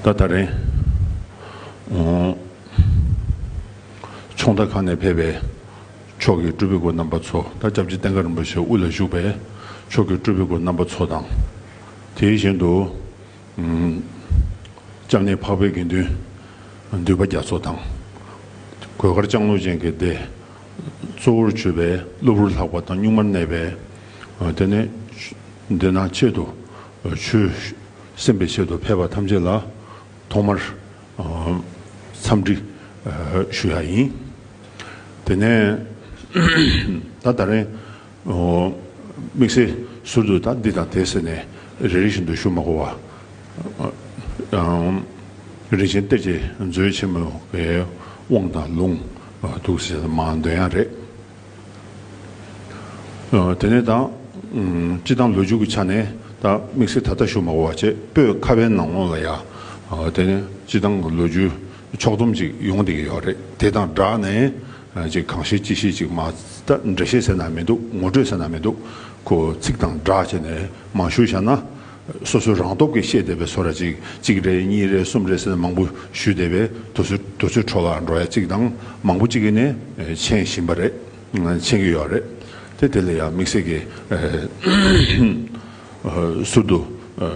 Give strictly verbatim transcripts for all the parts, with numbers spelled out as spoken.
ད་ད་རེས་ཨོ་ཆུང་མདའ་ཁང་ནས་ཕེབས་པའི་མཆོག་གི་སྤྲུལ་པའི་སྐུ་རྣམ་པ་ཚོ། ད་སྐྱབས་རྗེ་བསྟན་དགའ་རིན་པོ་ཆེ་དབུ་ལ་བཞུགས་པའི་མཆོག་གི་སྤྲུལ་པའི་སྐུ་རྣམ་པ་ཚོ་དང་། དེ་བཞིན་དུ་ཨུམ་སྐྱབས་གནས་འཕགས་པའི་དགེ་འདུན་འདུས་པ་རྒྱ་མཚོ་དང་། གོས་དཀར་ལྕང་ལོ་ཅན་གྱི་སྡེ། གཙོ་བོར་གྱུར་པའི་གློ་བུར་ལྷག་པ་དང་གཉུག་མར་གནས་པའི། དེ་ནས་འདི་ན་ཆེད་དུ་ཆོས་གསན་པའི་ཆེད་དུ་ཕེབས་པ་ཐམས་ཅད་ལ་ཐོག་མར་འཚམས་འདྲི་ཞུ་ཡ་ཡིན། དེ་ནས་ད་ད་རེས་དམིགས་བསལ་ཟུར་དུ་ད་འདི་དང་དེ་ཟེར་ནས་རེ་རེ་བཞིན་དུ་ཞུ་མ་དགོས་པ། རིན་ཆེན་གཏེར་གྱི་མཛོད་ཆེན་མོའི་དབང་དང་ལུང་འདུག་ཟེར་མར་འདོན་ཡ་རེད། དེ་ནས་ད་སྤྱི་བཏང་ལོ་རྒྱུས་ཀྱི་ཆ་ནས་ད་དམིགས་བསལ་ད་ལྟ་ཞུ་མ་དགོས་པ་བྱས། བོད་ཁ་བའི་ནང་ལོགས་ལ་ཡ་དེ་ནས་སྤྱི་བཏང་གི་ལོ་རྒྱུས་ཕྱོགས་བསྡོམས་ཅིག་ཡོང་བསྡད་ཀྱི་ཡོད་རེད། དེ་དང་སྦྲགས་ནས་ཅིག་གང་ཤེས་ཅི་ཤེས་ཅིག་མ་ད་འགྲེལ་བཤད་ཟེར་ན་མི་འདུག་ངོ་སྤྲོད་ཟེར་ན་མི་འདུག་ཁོ་ཚིག་དང་སྦྲགས་བྱས་ནས་མ་ཞུས་བཞག་ན། སོ་སོའི་རང་སྟོབས་ཀྱིས་བཤད་བསྡད་པའི་བཟོ་འདྲ་ཅིག་གཅིག་རེ་གཉིས་རེ་གསུམ་རེ་ཟེར་ནས་མང་པོ་ཞུས་བསྡད་པས་དུས་ཚོད་དུས་ཚོད་འཕྲོ་བརླག་འགྲོ་ཡ་གཅིག་དང་། མང་པོ་གཅིག་གིས་ནས་མཁྱེན་བཞིན་པ་རེད། མཁྱེན་གྱི་ཡོད་རེད། དེ་དེ་ལ་ཡང་དམིགས་བསལ་གྱི་ཟུར་དུ་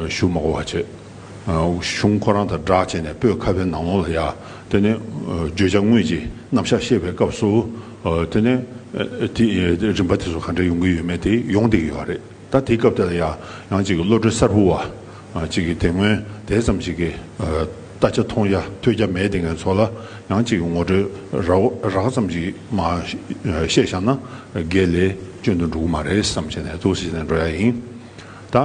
ཞུ་མ་དགོས་པ་བྱས། གཞུང་ཁོ་རང་དང་སྦྲགས་བྱས་ནས་བོད་ཁ་བའི་ནང་ལོགས་ལ་ཡ་དེ་ནས་བརྗོད་བྱ་དངོས་ཀྱི་རྣམ་གཞག་བཤད་པའི་སྐབས་སུ་དེ་ནས་དེ་རིམ་པ་དེ་ཚོ་ག་འདྲ་ཡོང་གི་ཡོད་མེད་དེ་ཡོང་བསྡད་ཀྱི་ཡོད་རེད། ད་དེའི་སྐབས་དེ་ལ་ཡང་ཡང་ཅིག་གི་བློ་གྲོས་གསར་བུ་བ་ཅིག་གི་དེ་སྔོན་དེ་ཙམ་ཞིག་གི་ལྟ་ཆ་མཐོང་ཡ་ཐོས་རྒྱ་མེད་དེ་ངན་ཚོ་ལ་ཡང་ཅིག་གི་ངོ་སྤྲོད་རགས་རགས་ཙམ་ཞིག་མ་བཤད་བཞག་ན་དགེ་ལས་སྐྱོན་དུ་འགྲོ་གི་མ་རེད་བསམ་བྱས་ནས་ཐུགས་སྲས་ནས་འགྲོ་ཡ་ཡིན། ད་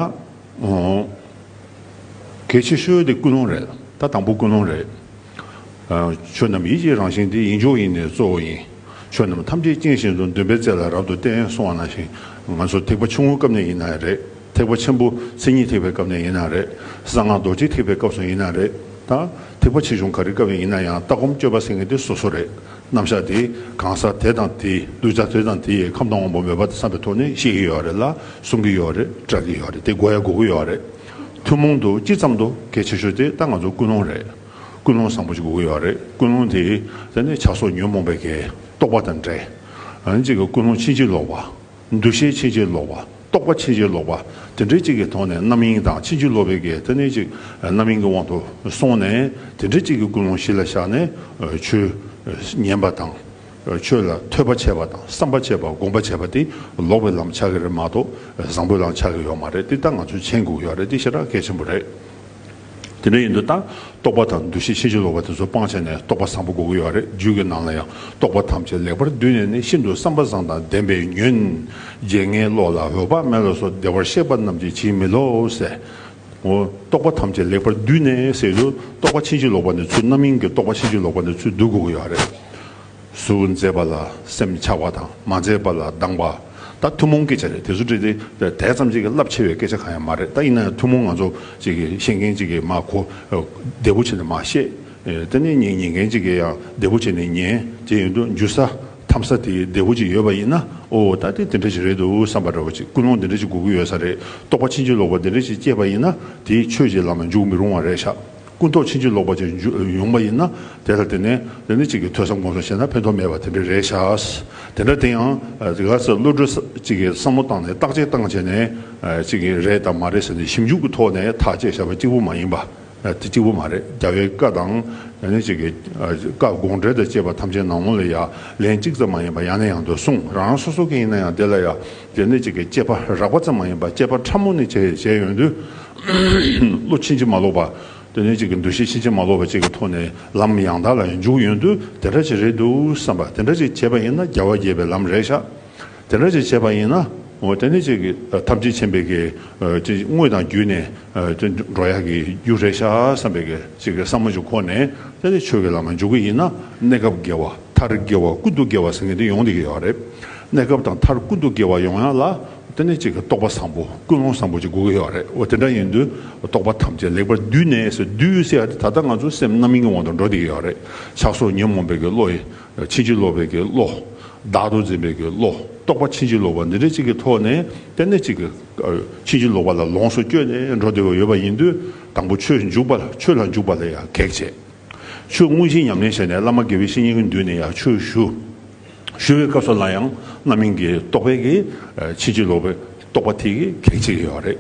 གལ་ཆེ་ཤོས་དེ་ཀུན་སློང་རེད། ད་དང་པོ་ཀུན་སློང་རེད། ཆོས་རྣམས་ཡིད་ཀྱི་རང་བཞིན་ཏེ། ཡིད་འཇུག་ཡིད་ནི་གཙོ་བོ་ཡིན། ཆོས་རྣམས་ཐམས་ཅད་རྐྱེན་བཞིན་དུ། འདུན་པའི་རྩེ་ལ་རབ་ཏུ་བརྟེན། གསུངས་པ་ནང་བཞིན་ང་ཚོ་ཐེག་པ་ཆུང་ངུའི་སྐབས་ནས་ཡིན་ན་རེད། ཐེག་པ་ཆེན་པོ་མཚན་ཉིད་ཐེག་པའི་སྐབས་ནས་ཡིན་ན་རེད། གསང་སྔགས་རྡོ་རྗེ་ཐེག་པའི་སྐབས་སུ་ཡིན་ན་རེད། ད་ཐེག་པ་ཆེ་ཆུང་ག་རེའི་སྐབས་ཡིན་ན་ཡང་ལྟ་སྒོམ་སྤྱོད་པ་ཟེར་མཁན་དེ་སོ་སོ་རེད། རྣམ་གཞག་དེ་གང་ཟག་དེ་དང་དེའི་གདུལ་བྱ་དེ་དང་དེ་ཡི་ཁམས་དང་དབང་པོ་མོས་པ་དང་འཚམས་པའི་ཐོག་ནས་བཤད་ཀྱི་ཡོད་རེད་ལ། གསུང་གི་ཡོད་རེད། བཀྲལ་གྱི་ཡོད་རེད། དེ་གོ་ཡ་གོ་གི་ཡོད་རེད། ཐུན་མོང་དུ་སྤྱི་ཙམ་དུ་གལ་ཆེ་ཤོས་དེ་ད་ང་ཚོ་ཀུན་སློང་རེད། ཀུན་སློང་བཟང་པོ་ཞིག་དགོས་ཀྱི་ཡོད་རེད། ཀུན་སློང་དེ་དེ་ནས་ཆགས་སོགས་ཉོན་མོངས་པའི་གི་རྟོག་པ་དང་འདྲེས། ཨ་ནི་གཅིག་གི་ཀུན་སློང་ཕྱིན་ཅི་ལོག་པ། འདུ་ཤེས་ཕྱིན་ཅི་ལོག་པ། རྟོག་པ་ཕྱིན་ཅི་ལོག་པ། དེ་འདྲའི་གཅིག་གི་ཐོག་ནས་རྣམ་གཡེང་དང་ཕྱིན་ཅི་ལོག་པའི་གི་དེ་ནས་གཅིག་རྣམ་གཡེང་གི་དབང་དུ་སོང་ནས་དེ་འདྲའི་གཅིག་གི་ཀུན་སློང་གཞི་ལ་བཞག་ནས་ཆོས་ཉན་པ་དང་། ཆོས་ལ་ཐོས་པ་བྱས་པ་དང་བསམ་པ་བྱས་པ་སྒོམ་པ་བྱས་པ་དེ་ལོག་པའི་ལམ་ཆགས་ཀྱི་རེད་མ་གཏོགས་བཟང་པོའི་ལམ་ཆགས་ཀྱི་ཡོད་མ་རེད། དེ་ད་ང་ཚོས་མཁྱེན་དགོས་ཀྱི་ཡོད་རེད། དེ་ཞེ་དྲག་གལ་ཆེན་པོ་རེད། དེ་འདྲ་ཡིན་དུས་ད་རྟོག་པ་དང་འདུ་ཤེས་ཕྱིན་ཅི་ལོག་པ་དེ་ཚོ་སྤངས་བྱས་ནས་རྟོག་པ་བཟང་པོ་དགོས་ཀྱི་ཡོད་རེད། རྒྱུད་ཀྱི་ནང་ལ་ཡང་རྟོག་པ་ཐམས་ཅད་ལེགས་པར་བསྡུས་ནས་ནི། ཤིན་ཏུ་བསམ་པ་བཟང་དང་ལྡན་པས་ཉོན། བརྗེད་ངས་བློ་ལ་འོད་དཔག་མེད་ལ་སོགས། བདེ་བར་གཤེགས་པ་རྣམས་ཀྱིས་ཇི་མི་སློབ་ཟེར། འོ་རྟོག་པ་ཐམས་ཅད་ལེགས་པར་བསྡུས་ནས་ཟེར་དུས་རྟོག་པ་ཕྱིན་ཅི་ལོག་པ་ནི་ཚུར་རྣམ་གཡེང་གི་རྟོག་པ་ཕྱིན་ཅི་ལོག་པ་ནི་ཚུར་བསྡུ་དགོས་ཀྱི་ཡོད་རེད། གཟུགས་མཛེས་པ་ལ་སེམས་ཆགས་པ་དང་མ་མཛེས་པ་ལ་སྡང་བ། ད་ཐུན་མོང་སྐད་ཆ་རེད། དེ་ཚོ་འདྲ་དེ་དེ་ཙམ་ཅིག་གི་རླབས་ཆེ་བའི་སྐད་ཆ་གང་ཡང་མ་རེད། ད་ཡིན་ན་ཡང་ཐུན་མོང་ང་ཚོ་ཅིག་གི་ཤེས་མཁན་ཅིག་གིས་མ་གོ་བདེ་པོ་བྱས་ནས་མ་བཤད། དེ་ནས་ཉན་ཉན་མཁན་ཅིག་གིས་ཡང་བདེ་པོ་བྱས་ནས་ཉན། དེ་ཡིན་དུས་འཇུ་ས་འཐམ་ས་དེ་བདེ་པོ་ཅིག་ཡོད་པ་ཡིན་ན། ཨོ་ད་དེ་དེ་འདྲ་ཞིག་རེད་འདུག་བསམ་པ་འདྲ་བོ་ཅིག་ཀུན་སློང་དེ་འདྲ་ཅིག་དགོས་ཀྱི་ཡོད་ས་རེད། རྟོག་པ་ཕྱིན་ཅི་ལོག་པ་དེ་འདྲ་ཅིག་སྐྱེས་པ་ཡིན་ན་དེ་ཆོས་ཀྱི་ལམ་ལ་འཇུག་མི་རུང་བ་རེད་ཤག་ཀུན་རྟོག་ཕྱིན་ཅི་ལོག་པ་ཅིག་འཇུ་ཡོང་བ་ཡིན་ན་དེ་ལ་དེ་ནས་དེ་ནས་ཅིག་གི་ཐོས་བསམ་སྒོམ་གསུམ་བྱས་ན་ཕན་ཐོགས་མེད་པ་དེ་འདྲ་རེད་ཤག་དེ་འདྲ་དེ་ཡང་དེ་ག་ཚོད་བློ་གྲོས་ཅིག་གི་བསམ་བློ་བཏང་ནས་བརྟག་དཔྱད་བཏང་བྱས་ནས་ཅིག་གི་རེད་དང་མ་རེད་ཟེར་ནས་ཞིབ་འཇུག་གི་ཐོག་ནས་ཐག་བཅད་བཞག་པ་གཅིག་པུ་མ་ཡིན་པ། དེ་གཅིག་པུ་མ་རེད། རྒྱལ་བའི་བཀའ་དང་ཡང་ན་ཅིག་གི་བཀའ་དགོངས་འགྲེལ་དང་བཅས་པ་ཐམས་ཅད་ནང་ལོགས་ལ་ཡང་ལན་གཅིག་ཙམ་མ་ཡིན་པ་ཡང་ནས་ཡང་དུ་གསུངས། རང་རང་སོ་སོ་གི་ཡིན་ན་ཡང་དེ་ལ་ཡང་དེ་ནས་ཅིག་གི་དཔྱད་པ་རགས་པ་ཙམ་མ་ཡིན་པ་དཔྱད་པ་ཕྲ་མོ་ནས་བྱས་བྱས་ཡོང་དུས་བློ་ཕྱིན་ཅི་མ་ལོག་པ། དེ་ནས་ཅིག་གི་འདུ་ཤེས་ཕྱིན་ཅི་མ་ལོག་པ་ཅིག་གི་ཐོག་ནས་ལམ་ཡང་དག་ལ་འཇུག་ཡོང་དུས་དེ་འདྲ་ཅིག་རེད་འདུག་བསམ་པ་དེ་འདྲ་ཅིག་བྱས་པ་ཡིན་ན་རྒྱལ་བ་དགྱེས་པའི་ལམ་རེད་ཤག་དེ་འདྲ་ཅིག་བྱས་པ་ཡིན་ན། འོ་དེ་ནི་ཅིག་གི་ཐམས་ཅད་མཁྱེན་པའི་གི་ཅིག་དངོས་དང་བརྒྱུད་ནས་འགྲོ་ཡག་གི་རྒྱུ་རེད་ཤག་བསམ་པའི་གི་ཅིག་གི་བསམ་བློ་ཅིག་འཁོར་ནས་དེ་ནི་ཆོས་ཀྱི་ལམ་ལ་འཇུག་གི་ཡིན་ན་གནས་སྐབས་དགེ་བ་མཐར་དགེ་བ་ཀུན་ཏུ་དགེ་བ་ཟེར་མཁན་དེ་ཡོང་བསྡད་ཀྱི་ཡོད་རེད། གནས་སྐབས་དང་མཐར་ཀུན་ཏུ་དགེ་བ་ཡོང་ཡག་ལ་དེ་ནི་ཅིག་གི་རྟོགས་པ་བཟང་པོ་ཀུན་སློང་བཟང་པོ་ཅིག་དགོས་ཀྱི་ཡོད་རེད། འོ་དེ་འདྲ་ཡིན་དུས་རྟོགས་པ་ཐམས་ཅད་ལེགས་པར་བསྡུས་ནས་ཟེར་བསྡུས་ཟེར་ཡག་དེ་ད་ལྟ་ང་ཚོ་སེམས་རྣམ་གཡེང་གི་དབང་དུ་འགྲོ་བསྡད་ཀྱི་ཡོད་རེད། ཆགས་སོགས་ཉོན་མོངས་པའི་གི་བློ་ཡི་ཕྱིན་ཅི་ལོག་པའི་གི་བློ། བདག་ཏུ་འཛིན་པའི་གི་བློ། རྟོག་པ་ཕྱིན་ཅི་ལོག་པ་འདི་འདྲ་ཅིག་གི་ཐོག་ནས་དེ་ནས་ཅིག་གི་ཕྱིན་ཅི་ལོག་པ་ལ་ལོངས་སུ་སྤྱོད་ནས་འགྲོ་བསྡད་པ་ཡོད་པ་ཡིན་དུས། དང་པོ་ཆོས་འཇུག་པ་ལ་ཆོས་ལ་འཇུག་པ་ལ་ཡང་གེགས་བྱེད། ཆོས་དངོས་གཞི་ཉམས་ལེན་བྱས་ནས་བླ་མ་དགེ་བའི་བཤེས་གཉེན་གྱི་མདུན་ནས་ཡང་ཆོས་ཞུ། ཞུ་བའི་སྐབས་སུ་ལ་ཡང་རྣམ་སྨིན་གྱི་རྟོག་པའི་གི་ཕྱིན་ཅི་ལོག་པའི་རྟོག་པ་དེ་གིས་གེགས་བྱེད་ཀྱི་ཡོད་རེད།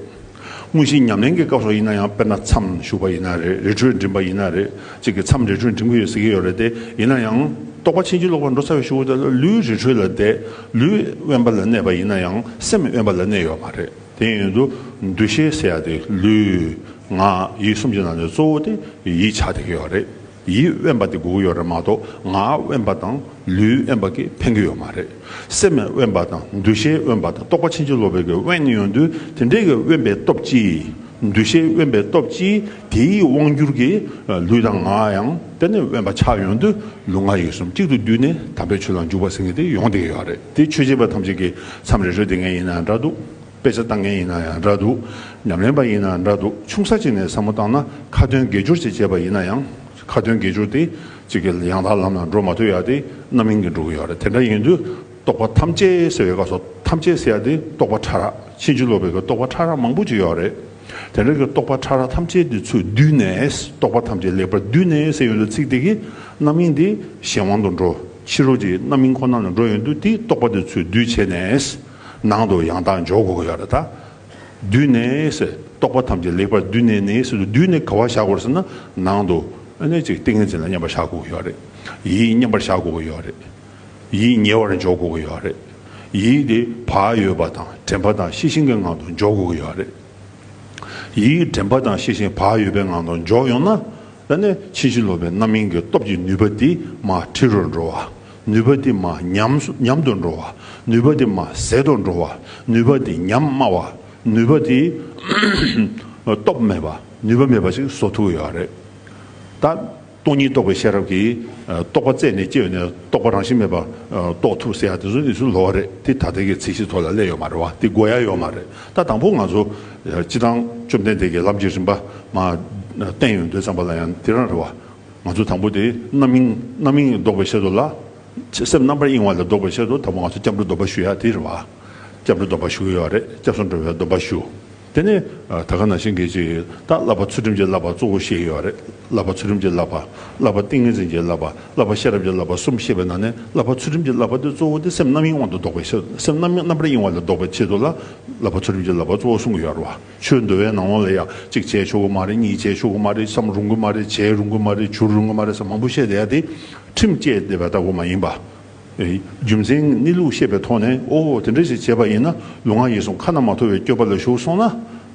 དངོས་གཞི་ཉམས་ལེན་གྱི་སྐབས་སུ་ཡིན་ན་ཡང་དཔེར་ན་མཚམས་ཞུགས་པ་ཡིན་ན་རེད། རི་ཁྲོད་འགྲིམ་པ་ཡིན་ན་རེད། གཅིག་གིས་མཚམས་རི་ཁྲོད་འགྲིམ་གྱི་ཡོད་ཟེར་གྱི་ཡོད་རེད་དེ། ཡིན་ན་ཡང་རྟོག་པ་ཕྱིན་ཅི་ལོག་པར་འགྲོ་ཚར་བའི་གཞུག་གུ་དེ་ལ་ལུས་རི་ཁྲོད་ལ་བསྡད། ལུས་དབེན་པ་ལ་གནས་པ་ཡིན་ན་ཡང་སེམས་དབེན་པ་ལ་གནས་ཡོད་མ་རེད། དེ་ཡིན་དུས་འདུ་ཤེས་ཟེར་ཡ་དེ་ལུས་ངག་ཡིད་གསུམ་གྱི་ནང་ནས་གཙོ་བོ་དེ་ཡིད་ཆགས་བསྡད་ཀྱི་ཡོད་རེད། ཡིད་དབེན་པ་དེ་དགོས་ཀྱི་ཡོད་རེད་མ་གཏོགས་ངག་དབེན་པ་དང་ལུས་དབེན་པ་གིས་ཕན་གྱི་ཡོད་མ་རེད། སེམས་དབེན་པ་དང་འདུ་ཤེས་དབེན་པ་དང་རྟོག་པ་ཕྱིན་ཅི་ལོག་པའི་གི་དབེན་ཡོང་དུས་དེ་འདྲའི་གི་དབེན་པའི་སྟོབས་ཀྱིས། འདུ་ཤེས་དབེན་པའི་སྟོབས་ཀྱིས་དེའི་དབང་གྱུར་གྱི་ལུས་དང་ངག་ཡང་དེ་ནས་དབེན་པ་ཆགས་ཡོང་དུས་ལུས་ངག་ཡིད་གསུམ་གཅིག་ཏུ་བསྡུས་ནས་དམ་པའི་ཆོས་ལ་འཇུག་པ་ཟེར་མཁན་དེ་ཡོང་བསྡད་ཀྱི་ཡོད་རེད། དེ་ཆོས་བྱེད་པ་ཐམས་ཅད་ཀྱིས་མཚམས་རེ་རེ་བསྡད་མཁན་ཡིན་ན་འདྲ་འདུག་དཔེ་ཆ་ལྟ་མཁན་ཡིན་ན་ཡང་འདྲ་འདུག་ཉམས་ལེན་པ་ཡིན་ན་འདྲ་འདུག་ཆུང་ས་ཅིག་ནས་བསམ་བློ་བཏང་ན་ཁ་ཏོན་དགེ་སྦྱོར་ཅིག་བྱས་པ་ཡིན་ན་ཡང་ཁ་ཏོན་དགེ་སྦྱོར་དེ་གཅིག་གི་ཡང་དག་ལམ་ལ་འགྲོ་མ་ཐུབ་ཡ་དེ་རྣམ་སྨིན་གྱིས་འགྲོ་གི་ཡོད་རེད། དེ་འདྲ་ཡིན་དུས་རྟོག་པ་ཐམས་ཅད་ཟེར་བའི་སྐབས་སུ་ཐམས་ཅད་ཟེར་ཡ་དེ་རྟོག་པ་ཕྲ་རགས་ཕྱིན་ཅི་ལོག་པའི་གི་རྟོག་པ་ཕྲ་རགས་མང་པོ་ཅིག་ཡོད་རེད། དེ་འདྲ་གི་རྟོག་པ་ཕྲ་རགས་ཐམས་ཅད་དེ་ཚུར་བསྡུས་ནས་རྟོག་པ་ཐམས་ཅད་ལེགས་པར་བསྡུས་ནས་ཟེར་ཡོང་དུས་ཚིག་དེ་གི་རྣམ་སྨིན་དེ་གཞན་དབང་དུ་འགྲོ། ཕྱི་རོལ་གྱི་རྣམ་སྨིན་ཁོ་ན་ལ་འགྲོ་ཡོང་དུས་དེ་རྟོག་པ་དེ་ཚུར་བསྡུས་བྱས་ནས་ནང་དུ་ཡང་དག་འཇོག་དགོས་ཀྱི་ཡོད་རེད་ད། བསྡུས་ནས་ཟེར། རྟོག་པ་ཐམས་ཅད་ལེགས་པར་བསྡུས་ནས་ནས་ཟེར་དུས་བསྡུས་ནས་ག་བ་བཞག་དགོས་ཟེར་ན་ནང་དུ་ཨ་ནི་ཅིག་ཏིང་ངེ་འཛིན་ལ་མཉམ་པར་བཞག་དགོས་ཀྱི་ཡོད་རེད། ཡིད་མཉམ་པར་བཞག་དགོས་ཀྱི་ཡོད་རེད། ཡིད་ཉེ་བར་འཇོག་དགོས་ཀྱི་ཡོད་རེད། ཡིད་དེ་བག་ཡོད་པ་དང་དྲན་པ་དང་ཤེས་བཞིན་གྱི་ངང་དུ་འཇོག་དགོས་ཀྱི་ཡོད་རེད། ཡིད་དྲན་པ་དང་ཤེས་བཞིན་བག་ཡོད་པའི་ངང་དུ་འཇོག་ཡོང་ན། ད་ནི་ཕྱིན་ཅི་ལོག་པའི་རྣམ་སྨིན་གྱི་སྟོབས་ཀྱི་ནུས་པ་དེ་མར་ཁྲི་རུ་འགྲོ་བ། ནུས་པ་དེ་མར་ཉམས་སུ་ཉམས་དུ་འགྲོ་བ། ནུས་པ་དེ་མར་ཟད་དུ་འགྲོ་བ། ནུས་པ་དེ་ཉམས་དམའ་བ། ནུས་པ་དེ་སྟོབས་མེད་པ། ནུས་པ་མེད་པ་ཞིག་བཟོ་ཐུབ་ཡོད་རེད། ད་སྟོང་ཉིད་རྟོགས་པའི་ཤེས་རབ་ཀྱིས་རྟོག་པ་རྩད་ནས་བཅད་ནས་རྟོག་པ་རང་བཞིན་མེད་པ་རྟོགས་ཐུབ་ཟེར་ཡ་དེ་ཚོ་ནི་ཚུལ་ལོག་རེད། དེ་ད་ལྟའི་གི་ཚིག་གཞི་ཐོག་ལ་སླེབས་ཡོད་མ་རེད་བ། དེ་དགོས་ཡ་ཡོད་མ་རེད། ད་དང་པོ་ང་ཚོ་སྤྱིར་བཏང་བཅོམ་ལྡན་འདས་ཀྱི་ལམ་གྱི་རིམ་པ་མར་བསྟན་ཡོང་དུས་ཙམ་པ་ལ་ཡང་དེ་རང་རེད་བ། ང་ཚོ་དང་པོ་དེ་རྣམ་སྨིན་རྣམ་སྨིན་ལྡོག་པའི་ཆེད་དུ་ལ། སེམས་རྣམ་པར་གཡེང་བ་ལས་ལྡོག་པའི་ཆེད་དུ་དང་པོ་ང་ཚོ་སྐྱབས་འགྲོ་སྡོམ་པ་ཞུ་ཡ་དེ་རེད་བ། སྐྱབས་འགྲོ་སྡོམ་པ་ཞུ་གི་ཡོད་རེད། སྐྱབས་སུ་འགྲོ་བའི་སྡོམ་པ་ཞུ། དེ་ནས་ད་ག་ནང་བཞིན་གྱི་ཅིག་ད་བསླབ་པ་ཚུལ་ཁྲིམས་ཀྱི་བསླབ་པ་གཙོ་བོ་བཤད་ཀྱི་ཡོད་རེད། བསླབ་པ་ཚུལ་ཁྲིམས་ཀྱི་བསླབ་པ། བསླབ་པ་ཏིང་ངེ་འཛིན་གྱི་བསླབ་པ། བསླབ་པ་ཤེས་རབ་ཀྱི་བསླབ་པ་གསུམ་བཤད་པའི་ནང་ནས་བསླབ་པ་ཚུལ་ཁྲིམས་ཀྱི་བསླབ་པ་དེ་གཙོ་བོ་དེ་སེམས་རྣམ་གཡེང་དབང་དུ་ལྡོག་པའི་ཕྱིར། སེམས་རྣམ་རྣམ་པར་གཡེང་བ་ལས་ལྡོག་པའི་ཆེད་དུ་ལ་བསླབ་པ་ཚུལ་ཁྲིམས་ཀྱི་བསླབ་པ་གཙོ་བོ་གསུང་གི་ཡོད་རེད་བ། ཆོས་འདུལ་བའི་ནང་ལོགས་ལ་ཡང་གཅིག་བྱས་ཆོག་གི་མ་རེད། གཉིས་བྱས་ཆོག་གི་མ་རེད། བསམ་རུང་གི་མ་རེད། བྱས་རུང་གི་མ་རེད། བྱུར་རུང་གི་མ་རེད་ཟེར་མང་པོ་བཤད་བསྡད་ཡ་དེ་ཁྲིམས་བཅས་བསྡད་པ་ལྟ་བུ་མ་ཡིན་པ། རྒྱུ་མཚན་གནས་ལུགས་ཤེས་པའི་ཐོག་ནས་ཨོ་དེ་འདྲ་ཞིག་བྱས་པ་ཡིན་ན་ལུས་ངག་ཡིད་གསུམ་ཁ་ན་མ་ཐོ་བའི་སྤྱོད་པ་ལ་ཞུགས་སོང་ན།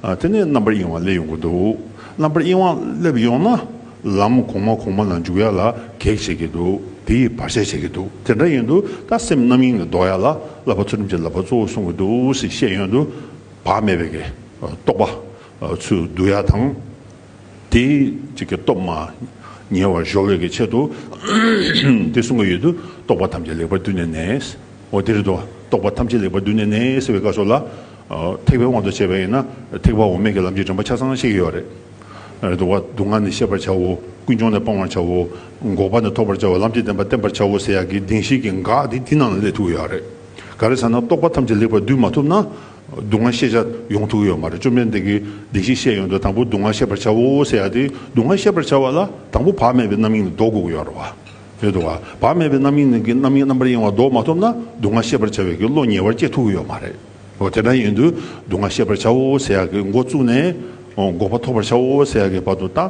དེ་ནས་རྣམ་པར་གཡེང་བ་སླེབས་ཡོང་གི་འདུག་རྣམ་པར་གཡེང་བ་སླེབས་ཡོང་ན་ལམ་གོང་མ་གོང་མ་ལ་འཇུག་ཡ་ལ་གེགས་བྱེད་ཀྱི་འདུག་དེ་ཡིས་བར་ཆད་བྱེད་ཀྱི་འདུག་དེ་འདྲ་ཡིན་དུས་ད་སེམས་རྣམ་གཡེང་ལས་ལྡོག་ཡ་ལ་བསླབ་པ་ཚུལ་ཁྲིམས་ཀྱི་བསླབ་པ་གཙོ་བོ་གསུང་གི་འདུག་ཟེར་བཤད་ཡོང་དུས་བག་མེད་པའི་གི་རྟོག་པ་ཚུར་བསྡུ་ཡ་དང་། དེའི་གཅིག་གི་སྟོབས་མར་ཉེ་བར་གཞོལ་བའི་གི་ཆེད་དུ་དེ་གསུང་གི་ཡོད་དུས་རྟོག་པ་ཐམས་ཅད་ལེགས་པར་བསྡུས་ནས་ནས། འོ་དེ་རེད་དོ། རྟོག་པ་ཐམས་ཅད་ལེགས་པར་བསྡུས་ནས་ནས་ཟེར་བའི་སྐབས་སུ་ལ། ཐེག་པའི་དབང་དུ་བྱས་པ་ཡིན་ན་ཐེག་པ་འོག་མའི་གི་ལམ་གྱི་རིམ་པ་ཆ་ཚང་བཤད་ཀྱི་ཡོད་རེད། རེད་དོ། སྡུག་བསྔལ་ནི་ཤེས་པར་བྱའོ། ཀུན་འབྱུང་ནི་སྤང་བར་བྱའོ། འགོག་པ་ནི་ཐོབ་པར་བྱའོ། ལམ་གྱི་བདེན་པ་བསྟེན་པར་བྱའོ་ཟེར་ཡག་གི་བདེན་བཞིའི་གི་འགག་དེ་དེ་ནང་ལ་སླེབས་ཐུབ་ཀྱི་ཡོད་རེད། ག་རེ་ཟེར་ན་རྟོག་པ་ཐམས་ཅད་ལེགས་པར་བསྡུས་མ་ཐུབ་ན། སྡུག་བསྔལ་ཤེས་བྱ་ཡོང་ཐུབ་ཀྱི་ཡོད་མ་རེད། བཅོམ་ལྡན་འདས་ཀྱིས་བདེན་བཞི་བཤད་ཡོང་དུས་དང་པོ་སྡུག་བསྔལ་ཤེས་པར་བྱའོ་ཟེར་ཡ་དེ་སྡུག་བསྔལ་ཤེས་པར་བྱ་བ་ལ་དང་པོ་བག་མེད་པའི་རྣམ་གཡེང་ལས་ལྡོག་དགོས་ཀྱི་ཡོད་རེད་བ། རེད་འདུག་བ། བག་མེད་པའི་རྣམ་གཡེང་ནི་གི་རྣམ་གཡེང་རྣམ་པར་གཡེང་བ་ལྡོག་མ་ཐུབ་ན་སྡུག་བསྔལ་ཤེས་པར་བྱ་བའི་གི་བློ་ཉེ་བར་སྐྱེ་ཐུབ་ཀྱི་ཡོད་མ་རེད། འོ་དེ་འདྲ་ཡིན་དུས་སྡུག་བསྔལ་ཤེས་པར་བྱའོ་ཟེར་ཡ་གི་འགོ་བཙུགས་ནས། འོ་འགོག་པ་ཐོབ་པར་བྱའོ་ཟེར་ཡ་གི་བར་དུ་ད།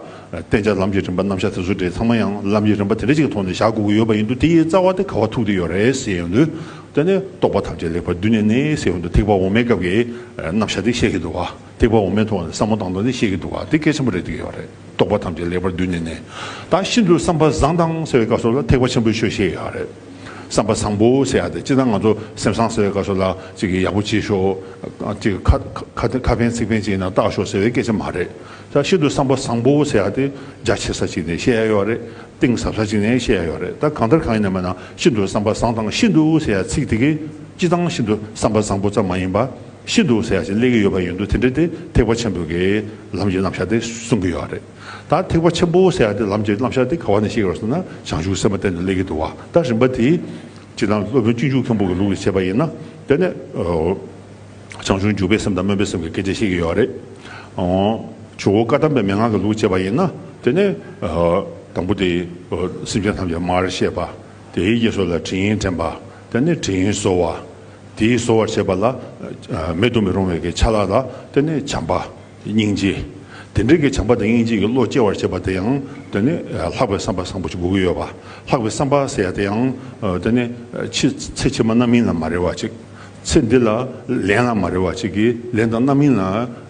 བསྟན་བྱ་ལམ་གྱི་རིམ་པ་རྣམ་གཞག་དེ་ཚོ་འདྲ་ཚང་མ་ཡང་ལམ་གྱི་རིམ་པ་དེ་འདྲ་ཅིག་གི་ཐོག་ནས་བཞག་དགོས་ཀྱི་ཡོད་པ་ཡིན་དུས་དེ་ཡི་རྩ་བ་དེ་ག་བ་ཐུག་བསྡད་ཡོད་རེད་ཟེར་ཡོང་དུས། དེ་ནས་རྟོག་པ་ཐམས་ཅད་ལེགས་པར་བསྡུས་ནས་ནས་ཟེར་ཡོང་དུས་ཐེག་པ་འོག་མའི་སྐབས་ཀྱི་རྣམ་གཞག་དེ་བཤད་ཀྱི་འདུག་བ། ཐེག་པ་འོག་མའི་ཐོག་ནས་བསམ་བློ་བཏང་སྟངས་དེ་བཤད་ཀྱི་འདུག་བ། དེ་གལ་ཆེན་པོ་རེད་བསྡད་ཡོད་རེད། རྟོག་པ་ཐམས་ཅད་ལེགས་པར་བསྡུས་ནས་ནས། ད་ཤིན་ཏུ་བསམ་པ་བཟང་དང་ཟེར་བའི་སྐབས་སུ་ལ་ཐེག་པ་ཆེན་པོའི་ཆོས་བཤད་ཀྱི་ཡོད་རེད། བསམ་པ་བཟང་པོ་ཟེར་ཡ་དེ་སྤྱིར་བཏང་ང་ཚོ་སེམས་བཟང་ཟེར་བའི་སྐབས་སུ་ལ་ཅིག་གིས་ཡག་པོ་བྱེད་ཤོག་ཅིག་ཁ་ཁ་ཁ་ཁ་ཕན་ཚིག་ཕན་ཅིག་ཡིན་ན་བཏགས་ཤོག་ཟེར་བའི་སྐད་ཆ་མ་རེད། ད་ཤིན་ཏུ་བསམ་པ་བཟང་པོ་ཟེར་ཡ་དེ་རྒྱ་ཆེ་ས་ཅིག་ནས་བཤད་ཡ་ཡོད་རེད། གཏིང་ཟབ་ས་ཅིག་ནས་བཤད་ཡ་ཡོད་རེད། ད་གང་ལྟར་གང་ཡིན་ན་མིན་ན་ཤིན་ཏུ་བསམ་པ་བཟང་དང་ཤིན་ཏུ་ཟེར་ཡ་ཚིག་དེ་གིས་སྤྱིར་བཏང་ཤིན་ཏུ་བསམ་པ་བཟང་པོ་ཙམ་མ་ཡིན་པ། ཤིན་ཏུ་ཟེར་ཡ་ཞིག་སླེབས་ཀྱི་ཡོད་པ་ཡིན་དུས་དེ་འདྲ་དེ་ཐེག་པ་ཆེན་པོའི་གི་ལམ་གྱི་རྣམ་གཞག་དེ་གསུང་གི་ཡོད་རེད། ད་ཐེག་པ་ཆེན་པོ་ཟེར་ཡ་དེ་ལམ་གྱི་རྣམ་གཞག་དེ་ག་བ་ནས་ཤེས་ཀྱི་རེད་ཟེར་ན་བྱང་ཆུབ་སེམས་དཔའ་སྟེང་དུ་སླེབས་ཀྱི་འདུག་བ། ད་རིམ་པ་དེ་སྤྱིར་བཏང་སློབ་དཔོན་སྤྱོད་འཇུག་མཁན་པོ་གི་ལུགས་ལ་བྱས་པ་ཡིན་ན་དེ་ནས་བྱང་ཆུབ་འཇུག་པའི་སེམས་དང་སྨོན་པའི་སེམས་ཀྱི་སྐད་ཆ་བཤད་ཀྱི་ཡོད་རེད། ཨོ། ཆོས་འཁོར་བཀའ་གདམས་པའི་མན་ངག་གི་ལུགས་བྱས་པ་ཡིན་ན། དེ་ནས་ཨ་དང་པོ་དེ་ཨ་སེམས་ཅན་ཐམས་ཅད་མར་བཤད་པ། དེའི་རྗེས་སུ་ལ་དྲི་ཡིན་དྲན་པ། དེ་ནས་དྲི་ཡིན་གསོལ་བ། དེའི་གསོལ་བར་བྱེད་པ་ལ་ཨ་མེད་དུ་མི་རུང་བའི་གི་ཆ་ལག་ལ། དེ་ནས་བྱམས་པ། སྙིང་རྗེ། དེ་འདྲའི་གི་བྱམས་པ་དང་སྙིང་རྗེ་གི་བློ་སྐྱེ་བར་བྱེད་པ་དེ་ཡང་། དེ་ནི་ལྷག་པའི་བསམ་པ་བཟང་པོ་ཅིག་དགོས་ཀྱི་ཡོད་པ། ལྷག་པའི་བསམ་པ་ཟེར་ཡ་དེ་ཡང་། དེ་ནི་ཕྱི་ཚེ་ཕྱི་མ་རྣམ་སྨིན་ལ་མ་རེ་བ་ཅིག་ཚེ་འདི་ལ་ལན་ལ་མ་རེ་བ་ཅིག་གིས། ལན་དང་རྣམ་སྨིན་ལ།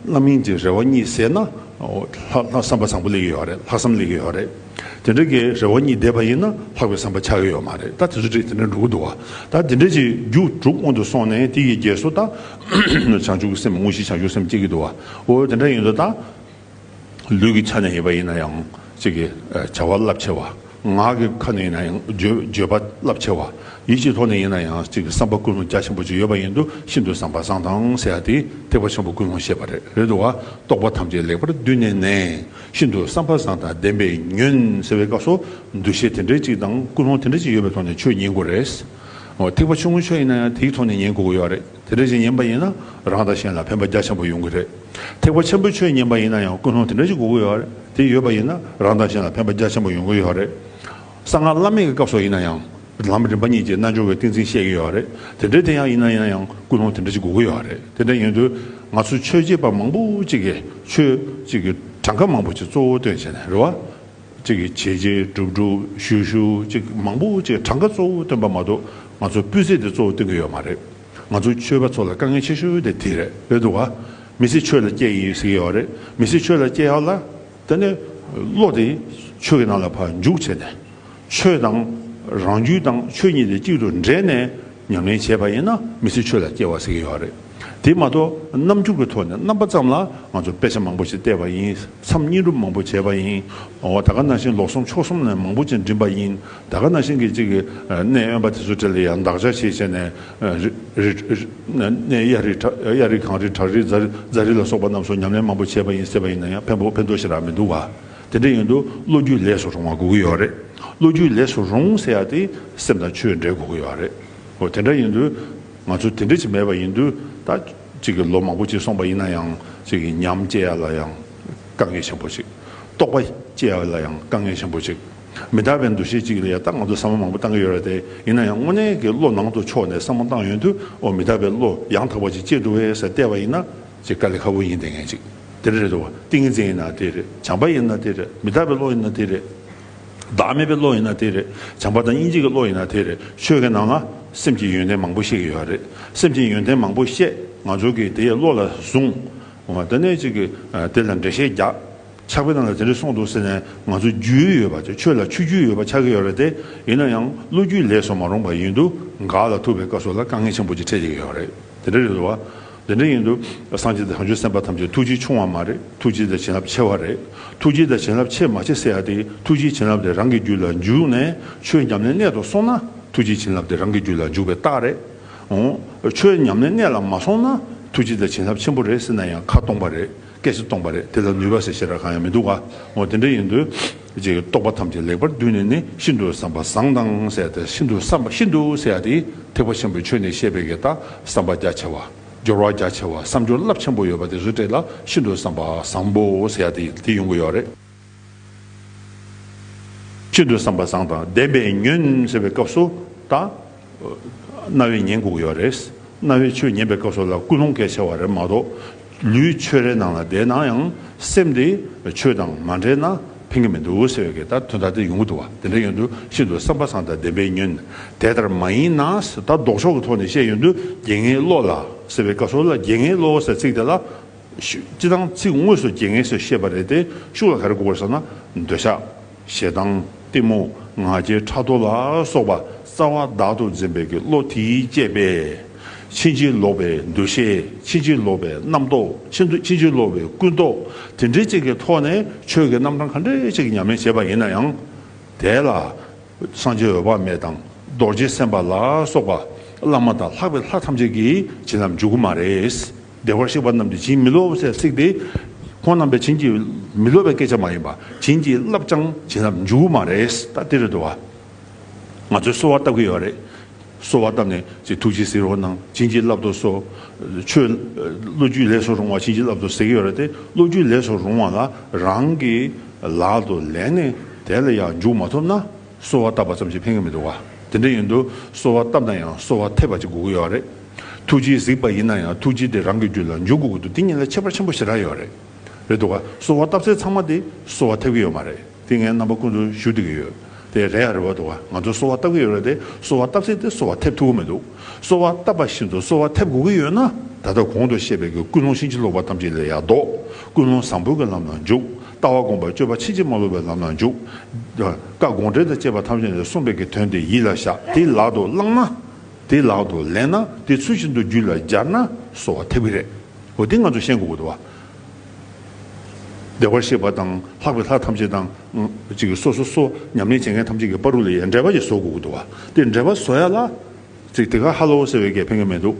རྣམ་སྨིན་གྱི་རེ་བ་གཉིས་ཟད་ན། ལྷག་ལྷག་བསམ་པ་བཟང་པོ་སླེབས་ཀྱི་ཡོད་རེད། ལྷག་བསམ་སླེབས་ཀྱི་ཡོད་རེད། དེ་འདྲ་གི་རེ་བ་གཉིས་འདས་པ་ཡིན་ན་ལྷག་པའི་བསམ་པ་ཆགས་ཀྱི་ཡོད་མ་རེད། ད་དེ་ཚོ་ཅིག་དེ་འདྲ་འགྲོ་གི་འདུག་བ། ད་དེ་འདྲ་ཅིག་རྒྱུ་དྲུག་སྔོན་དུ་སོང་ནས། དེ་ཡི་རྗེས་སུ་ད་བྱང་ཆུབ་ཀྱི་སེམས། དངོས་གཞི་བྱང་ཆུབ་སེམས་སྐྱེ་གི་འདུག་བ། འོ་དེ་འདྲ་ཡིན་དུས་ད། ལུས་ཀྱི་ཆ་ནས་ཡིན་པ་ཡིན་ན་ཡང་། གཅིག་གི་བྱ་བ་རླབས་ཆེ་བ། ངག་གི་ཁ་ནས་ཡིན་ན་ཡང་བརྗོད་བརྗོད་པ་རླབས་ཆེ་བ། ཡིད་ཀྱི་ཐོག་ནས་ཡིན་ན་ཡང་གཅིག་གི་བསམ་པ་ཀུན་སློང་རྒྱ་ཆེན་པོ་ཅིག་ཡོད་པ་ཡིན་དུས། ཤིན་ཏུ་བསམ་པ་བཟང་དང་ཟེར་ཡ་དེ་ཐེག་པ་ཆེན་པོ་ཀུན་སློང་བཤད་པ་རེད། རེད་འདུག་བ། རྟོགས་པ་ཐམས་ཅད་ལེགས་པར་བསྡུས་ནས་ནི། ཤིན་ཏུ་བསམ་པ་བཟང་དང་ལྡན་པས་ཉོན་ཟེར་བའི་སྐབས་སུ། འདུ་ཤེས་དེ་འདྲའི་ཅིག་དང་ཀུན་སློང་དེ་འདྲའི་ཅིག་ཡོད་པའི་ཐོག་ནས་ཆོས་ཉན་དགོས་རེད། འོ་ཐེག་པ་ཆུང་ངུའི་ཆོས་ཡིན་ན་ཡང་དེའི་ཐོག་ནས་ཉན་དགོས་ཀྱི་ཡོད་རེད། དེ་འདྲ་ཞིག་ཉན་པ་ཡིན་ན་རང་དང་གཞན་ལ་ཕན་པ་རྒྱ་ཆེན་པོ་ཡོང་གི་རེད། ཐེག་པ་ཆེན་པོའི་ཆོས་ཉན་པ་ཡིན་ན་ཡང་ཀུན་སློང་དེ་འདྲ་ཞིག་དགོས་ཀྱི་ཡོད་རེད། དེ་ཡོད་པ་ཡིན་ན་རང་དང་གཞན་ལ་ཕན་པ་རྒྱ་ཆེན་པོ་ཡོང་གི་ཡོད་རེད། གསང་སྔགས་བླ་མེད་ཀྱི་སྐབས་སུ་ཡིན་ན་ཡང་། ལམ་རིམ་པ་གཉིས་ཀྱི་རྣལ་འབྱོར་བའི་ཏིང་འཛིན་བཤད་ཀྱི་ཡོད་རེད། དེ་འདྲའི་དེ་ཡང་ཡིན་ན་ཡིན་ན་ཡང་ཀུན་སློང་དེ་འདྲ་ཞིག་དགོས་ཀྱི་ཡོད་རེད། དེ་འདྲ་ཡིན་དུས་ང་ཚོ་ཆོས་བྱེད་པ་མང་པོ་ཅིག་གིས་ཆོས་ཅིག་གི་གྲངས་ཀ་མང་པོ་ཅིག་གཙོ་བོ་བཏོན་བྱས་ནས་རེད་བ། གཅིག་གིས་བྱས་རྗེས་སྒྲུབ་སྒྲུབ་ཞུ་ཞུ་ཅིག་མང་པོ་ཅིག་གྲངས་ཀ་གཙོ་བོ་བཏོན་པ་མ་གཏོགས། ང་ཚོ་སྤུས་ཚད་དེ་གཙོ་བོ་བཏོན་གྱི་ཡོད་མ་རེད། ང་ཚོ་ཆོས་པ་ཚོ་ལ་དཀའ་ངལ་ཆེ་ཤོས་དེ་དེ་རེད། རེད་འདུག་ག་མི་ཚེ་ཆོས་ལ་སྐྱེལ་ཡིན་ཟེར་གྱི་ཡོད་རེད། མི་ཚེ་ཆོས་ལ་སྐྱེལ་ཡག་ལ། དེ་ནས་བློ་དེ་ཆོས་ཀྱི་ནང་ལ་ཕར་འཇུག་བྱས་ནས། ཆོས་དང་རང་རྒྱུད་དང་ཆོས་གཉིས་དེ་གཅིག་ཏུ་འདྲེས་ནས། ཉམས་ལེན་བྱས་པ་ཡིན་ན་མི་ཚེ་ཆོས་ལ་སྐྱེལ་བ་ཟེར་གྱི་ཡོད་རེད། དེ་མ་གཏོགས་རྣམ་འགྱུར་གྱི་ཐོག་ནས་རྣམ་པ་ཙམ་ལ་ང་ཚོ་དཔེ་ཆ་མང་པོ་ཞིག་བལྟས་པ་ཡིན། མཚམས་བསྙེན་སྒྲུབ་མང་པོ་བྱས་པ་ཡིན། འོ་ད་ག་ནང་བཞིན་ལོ་གསུམ་ཕྱོགས་གསུམ་ནས་མང་པོ་ཅིག་འགྲིམས་པ་ཡིན། ད་ག་ནང་བཞིན་གྱི་གཅིག་གི་གནས་དབེན་པ་དེ་ཚོ་གྲས་ལ་ཡང་འདག་སྦྱར་བྱས་བྱས་ནས། རི་རི་གནས་གཡའ་རི་བྲག་གཡའ་རི་གངས་རི་བྲག་རི་རྫ་རི་རྫ་རི་ལ་སོགས་པ་རྣམས་སུ་ཉམས་ལེན་མང་པོ་བྱས་པ་ཡིན་ཟེར་བ་ཡིན་ན་ཡང་ཕན་པོ་ཕན་ཐོགས་ཞེ་དྲག་མི་འདུག་བ། དེ་འདྲ་ཡིན་དུས་བློ་རྒྱུད་ལས་སུ་རུང་བ་དགོས་ཀྱི་ཡོད་རེད། བློ་རྒྱུད་ལས་སུ་རུང་ཟེར་ཡ་དེ་སེམས་དང་ཆོས་འབྲེལ་དགོས་ཀྱི་ཡོད་རེད། འོ་དེ་འདྲ་ཡིན་དུས་ང་ཚོ་དེ་འདྲ་ཅིག་མེད་པ་ཡིན་དུས། ད་ཅིག་གི་ལོ་མང་པོ་ཅིག་སོང་པ་ཡིན་ན་ཡང་། ཅིག་གི་ཉམས་སྐྱེ་ཡ་ལ་ཡང་དཀའ་ངལ་ཆེན་པོ་ཅིག་རྟོགས་པ་སྐྱེ་ཡ་ལ་ཡང་དཀའ་ངལ་ཆེན་པོ་ཅིག་མི་རྟག་པའི་འདུ་ཤེས་ཅིག་ལ་ཡ་ད་ང་ཚོ་བསམ་བློ་མང་པོ་བཏང་གི་ཡོད་རེད་དེ། ཡིན་ན་ཡང་དངོས་གནས་ཀྱི་བློ་ནང་དུ་ཕྱོགས་ནས་བསམ་བློ་བཏང་ཡོང་དུས། འོ་མི་རྟག་པའི་བློ་ཡང་དག་པ་ཅིག་སྐྱེ་འདུག་བས་ཟེར་བལྟས་པ་ཡིན་ན། ཅིག་དཀའ་ལས་ཁག་པོ་ཡིན་བསྡད་མཁན་ཅིག་དེ་འདྲ་རེད་འདུག་བ། ཏིང་ངེ་འཛིན་ཡིན་ན་དེ་རེད། བྱམས་པ་ཡིན་ན་དེ་རེད། མི་རྟག་པའི་བློ་ཡིན་ན་དེ་རེད། བདག་མེད་པའི་བློ་ཡིན་ན་དེ་རེད། བྱམས་པ་དང་སྙིང་རྗེ་གི་བློ་ཡིན་ན་དེ་རེད། ཆོས་ཀྱི་ནང་ལ་སེམས་ཀྱི་ཡོན་ཏན་མང་པོ་བཤད་ཀྱི་ཡོད་རེད། སེམས་ཀྱི་ཡོན་ཏན་མང་པོ་བཤད། ང་ཚོ་གིས་དེ་ཡི་བློ་ལ་བཟུང་། འོ་དེ་ནས་ཅིག་གི་དེ་ལ་འགྲེལ་བཤད་རྒྱག་ཕྱག་དཔེ་ནང་ལ་དེ་འདྲ་གསུངས་འདུག་ཟེར་ནས་ང་ཚོ་རྒྱུས་ཡོད་པ་ཅིག་ཆོས་ལ་ཆོས་རྒྱུས་ཡོད་པ་ཆགས་ཀྱི་ཡོད་རེད་དེ། ཡིན་ན་ཡང་བློ་རྒྱུད་ལས་སུ་མ་རུང་བ་ཡིན་དུས། འགག་ལ་ཐུག་པའི་སྐབས་སུ་ལ་དཀའ་ངལ་ཆེན་པོ་ཅིག་འཕྲད་ཀྱི་ཡོད་རེད། དེ་འདྲ་རེད་འདུག་བ། དེ་འདྲ་ཡིན་དུས་སངས་རྒྱས་དང་བྱང་ཆུབ་སེམས་དཔའ་ཐམས་ཅད་ཐུགས་རྗེ་ཆུང་བ་མ་རེད། ཐུགས་རྗེ་དང་བྱིན་རླབས་ཆེ་བ་རེད། ཐུགས་རྗེ་དང་བྱིན་རླབས་ཆེ་མ་ཆེ་ཟེར་ཡ་དེ། ཐུགས་རྗེ་བྱིན་རླབས་དེ་རང་གི་རྒྱུད་ལ་འཇུག་ནས་ཆོས་ཉམས་ལེན་གནད་དུ་སོང་ན། ཐུགས་རྗེ་བྱིན་རླབས་དེ་རང་གི་རྒྱུད་ལ་འཇུག་པའི་རྟགས་རེད། འོ། ཆོས་ཉམས་ལེན་གནད་ལ་མ་སོང་ན། ཐུགས་རྗེ་དང་བྱིན་རླབས་ཆེན་པོ་རེད་ཟེར་ན་ཡང་ཁ་སྟོང་པ་རེད། སྐད་ཆ་སྟོང་པ་རེད། དེ་ལ་ནུས་པ་ཟེར་ཞེ་དྲག་གང་ཡང་མི་འདུག་ག་འོ་དེ་འདྲ་ཡིན་དུས། ཅིག་རྟོགས་པ་ཐམས་ཅད་ལེགས་པར་བསྡུས་ནས་ནི། ཤིན་ཏུ་བསམ་པ་བཟང་དང་ཟེར་ཏེ། ཤིན་ཏུ་བསམ་པ་ཤིན་ཏུ་ཟེར་ཡ་དེ་ཐེག་པ་ཆེན་པོའི་ཆོས་ནས་བཤད་པའི་གི་ད་བསམ་པ་རྒྱ་ཆེ་བ། སྦྱོར་བ་རྒྱ་ཆེ་བ། བསམ་སྦྱོར་རླབས་ཆེན་པོ་ཡོད་པ་དེ་ཚོའི་གྲས་ལ་ཤིན་ཏུ་བསམ་པ་བཟང་པོ་ཟེར་ཡ་དེ་དེ་ཡོང་གི་ཡོད་རེད། ཤིན་ཏུ་བསམ་པ་བཟང་དང་ལྡན་པས་ཉོན་ཟེར་བའི་སྐབས་སུ་ད། རྣ་བས་ཉན་དགོས་ཀྱི་ཡོད་རེད། རྣ་བས་ཆོས་ཉན་པའི་སྐབས་སུ་ལ་ཀུན་སློང་གལ་ཆེ་བ་རེད་མ་གཏོགས། ལུས་ཆོས་རའི་ནང་ལ་བསྡད་ན་ཡང་སེམས་དེ་ཆོས་དང་མ་འདྲེས་ན་ཕན་གྱི་མི་འདུག་ཟེར་བའི་གི་ད་དོན་དག་དེ་ཡོང་གི་འདུག་བ། དེ་འདྲ་ཡོང་དུས་ཤིན་ཏུ་བསམ་པ་བཟང་དང་ལྡན་པས་ཉོན། དེ་ལྟར་མ་ཡིན་ན། ད་ལྡོག་ཕྱོགས་ཀྱི་ཐོག་ནས་བཤད་ཡོང་དུས་རྒྱལ་ངེས་བློ་ལ་ཟེར་བའི་སྐབས་སུ་ལ། རྒྱལ་ངེས་བློ་ཟེར་ཚིག་དེ་ལ། ཤུ་སྤྱིར་བཏང་ཚིག་དངོས་སུ་རྒྱལ་ངེས་ཟེར་བཤད་པ་རེད་དེ། ཤུགས་ལ་ག་རེ་དགོས་པ་ཟེར་ན། འདོད་ཆགས། ཞེ་སྡང་། གཏི་མུག་ང་རྒྱལ་ཕྲག་དོག་ལ་སོགས་པ་རྩ་བ་བདག་ཏུ་འཛིན་པའི་གི་བློ་དེས་བསྐྱེད་པའི། ཕྱིན་ཅི་ལོག་པའི་འདུ་ཤེས། ཕྱིན་ཅི་ལོག་པའི་རྣམ་རྟོག་ཕྱིན་ཅི་ཕྱིན་ཅི་ལོག་པའི་ཀུན་རྟོག་དེ་འདྲའི་ཅིག་གི་ཐོག་ནས་ཆོས་ཀྱི་རྣམ་གྲངས་ག་འདྲའི་ཅིག་ཉམས་ལེན་བྱས་པ་ཡིན་ན་ཡང་། དེ་ལ། སངས་རྒྱས་འོད་དཔག་མེད་དང་རྡོ་རྗེ་སེམས་དཔའ་ལ་སོགས་པ་བླ་མ་དང་ལྷག་པའི་ལྷ་ཐམས་ཅད་ཀྱིས་བྱིན་རླབས་འཇུག་གི་མ་རེད། བདེ་བར་གཤེགས་པ་རྣམས་ཀྱིས་བྱིན་མི་རློབ་ཟེར་ཚིག་དེ། ཁོང་རྣམ་པས་བྱིན་གྱིས་མི་རློབ་པའི་སྐད་ཆ་མ་ཡིན་པ། བྱིན་གྱིས་བརླབས་ཀྱང་བྱིན་རླབས་འཇུག་གི་མ་རེད། ད་དེ་རེད་འདུག་བ། ང་ཚོས་གསོལ་བ་བཏབ་ཀྱི་ཡོད་རེད། གསོལ་བ་བཏབ་ནས་ཅིག་ཐུགས་རྗེས་གཟིགས་རོགས་གནང་། བྱིན་གྱིས་བརླབ་ཏུ་གསོལ། ཆོས་བློ་རྒྱུད་ལས་སུ་རུང་བ་བྱིན་གྱིས་བརླབ་ཏུ་ཟེར་གྱི་ཡོད་རེད་དེ། བློ་རྒྱུད་ལས་སུ་རུང་བ་ལ་རང་གི་ལག་ཏུ་ལེན་ནས་དེ་ལ་ཡང་འཇུག་མ་ཐུབ་ན། གསོལ་བ་བཏབ་པ་ཙམ་གྱིས་ཕན་གྱི་མི་འདུག་བ། དེ་འདྲ་ཡིན་དུས་གསོལ་བ་བཏབ་ན་ཡང་གསོལ་བ་ཐེབས་པ་ཅིག་དགོས་ཀྱི་ཡོད་རེད། ཐུགས་རྗེས་གཟིགས་པ་ཡིན་ན་ཡང་ཐུགས་རྗེ་དེ་རང་གི་རྒྱུད་ལ་འཇུག་དགོས་ཀྱི་འདུག་དེ་གཉིས་ལ་ཁྱད་པར་ཆེན་པོ་ཞེ་དྲག་ཡོད་རེད། རེད་འདུག་ག་གསོལ་བ་བཏབ་ཚད་ཚང་མ་དེ་གསོལ་བ་ཐེབས་ཀྱི་ཡོད་མ་རེད། དེ་ངས་རྣམ་པ་ཀུན་ཏུ་ཞུ་བསྡད་ཀྱི་ཡོད། དེ་རེད་ཡ་རེད་བ་འདུག་ག་ང་ཚོ་གསོལ་བ་བཏབ་ཀྱི་ཡོད་རེད་དེ། གསོལ་བ་བཏབ་ཚད་དེ་གསོལ་བ་ཐེབས་ཐུབ་ཀྱི་མི་འདུག་གསོལ་བ་བཏབ་པ་བཞིན་དུ་གསོལ་བ་ཐེབས་དགོས་ཀྱི་ཡོད་ན། ད་ལྟ་གོང་དུ་བཤད་པའི་གི་ཀུན་སློང་ཕྱིན་ཅི་ལོག་པ་ཐམས་ཅད་ལས་ཡར་ལྡོག་ཀུན་སློང་བཟང་པོའི་གི་ལམ་ལ་འཇུག་ལྟ་བ་སྒོམ་པ་སྤྱོད་པ་ཕྱིན་ཅི་མ་ལོག་པའི་ལམ་ལ་འཇུག་བཀའ་དགོངས་འགྲེལ་དང་བཅས་པ་ཐམས་ཅད་ནས་གསུངས་པའི་གི་དོན་དེ་ཡིད་ལ་བཞག་དེ་ལག་ཏུ་བླངས་ན། དེ་ལག་ཏུ་ལེན་ན། དེ་ཚུལ་བཞིན་དུ་རྒྱུད་ལ་སྦྱར་ན་གསོལ་བ་ཐེབས་ཀྱི་རེད། འོ་དེ་ང་ཚོ་ཤེས་དགོས་ཀྱི་འདུག་བ། བདེ་བར་གཤེགས་པ་དང་ལྷག་པའི་ལྷ་ཐམས་ཅད་དང་། ཅིག་སོ་སོ་སོ་ཉམས་ལེན་བྱེད་མཁན་ཐམས་ཅད་ཀྱི་བར་དུ་ལ་ཡང་འབྲེལ་བ་ཅིག་བཟོ་དགོས་ཀྱི་འདུག་བ། དེ་འབྲེལ་བ་བཟོ་ཡ་ལ། ཅིག་དེ་ག་ཧ་ལོ་ཟེར་བའི་གས་ཕན་གྱི་མི་འདུག་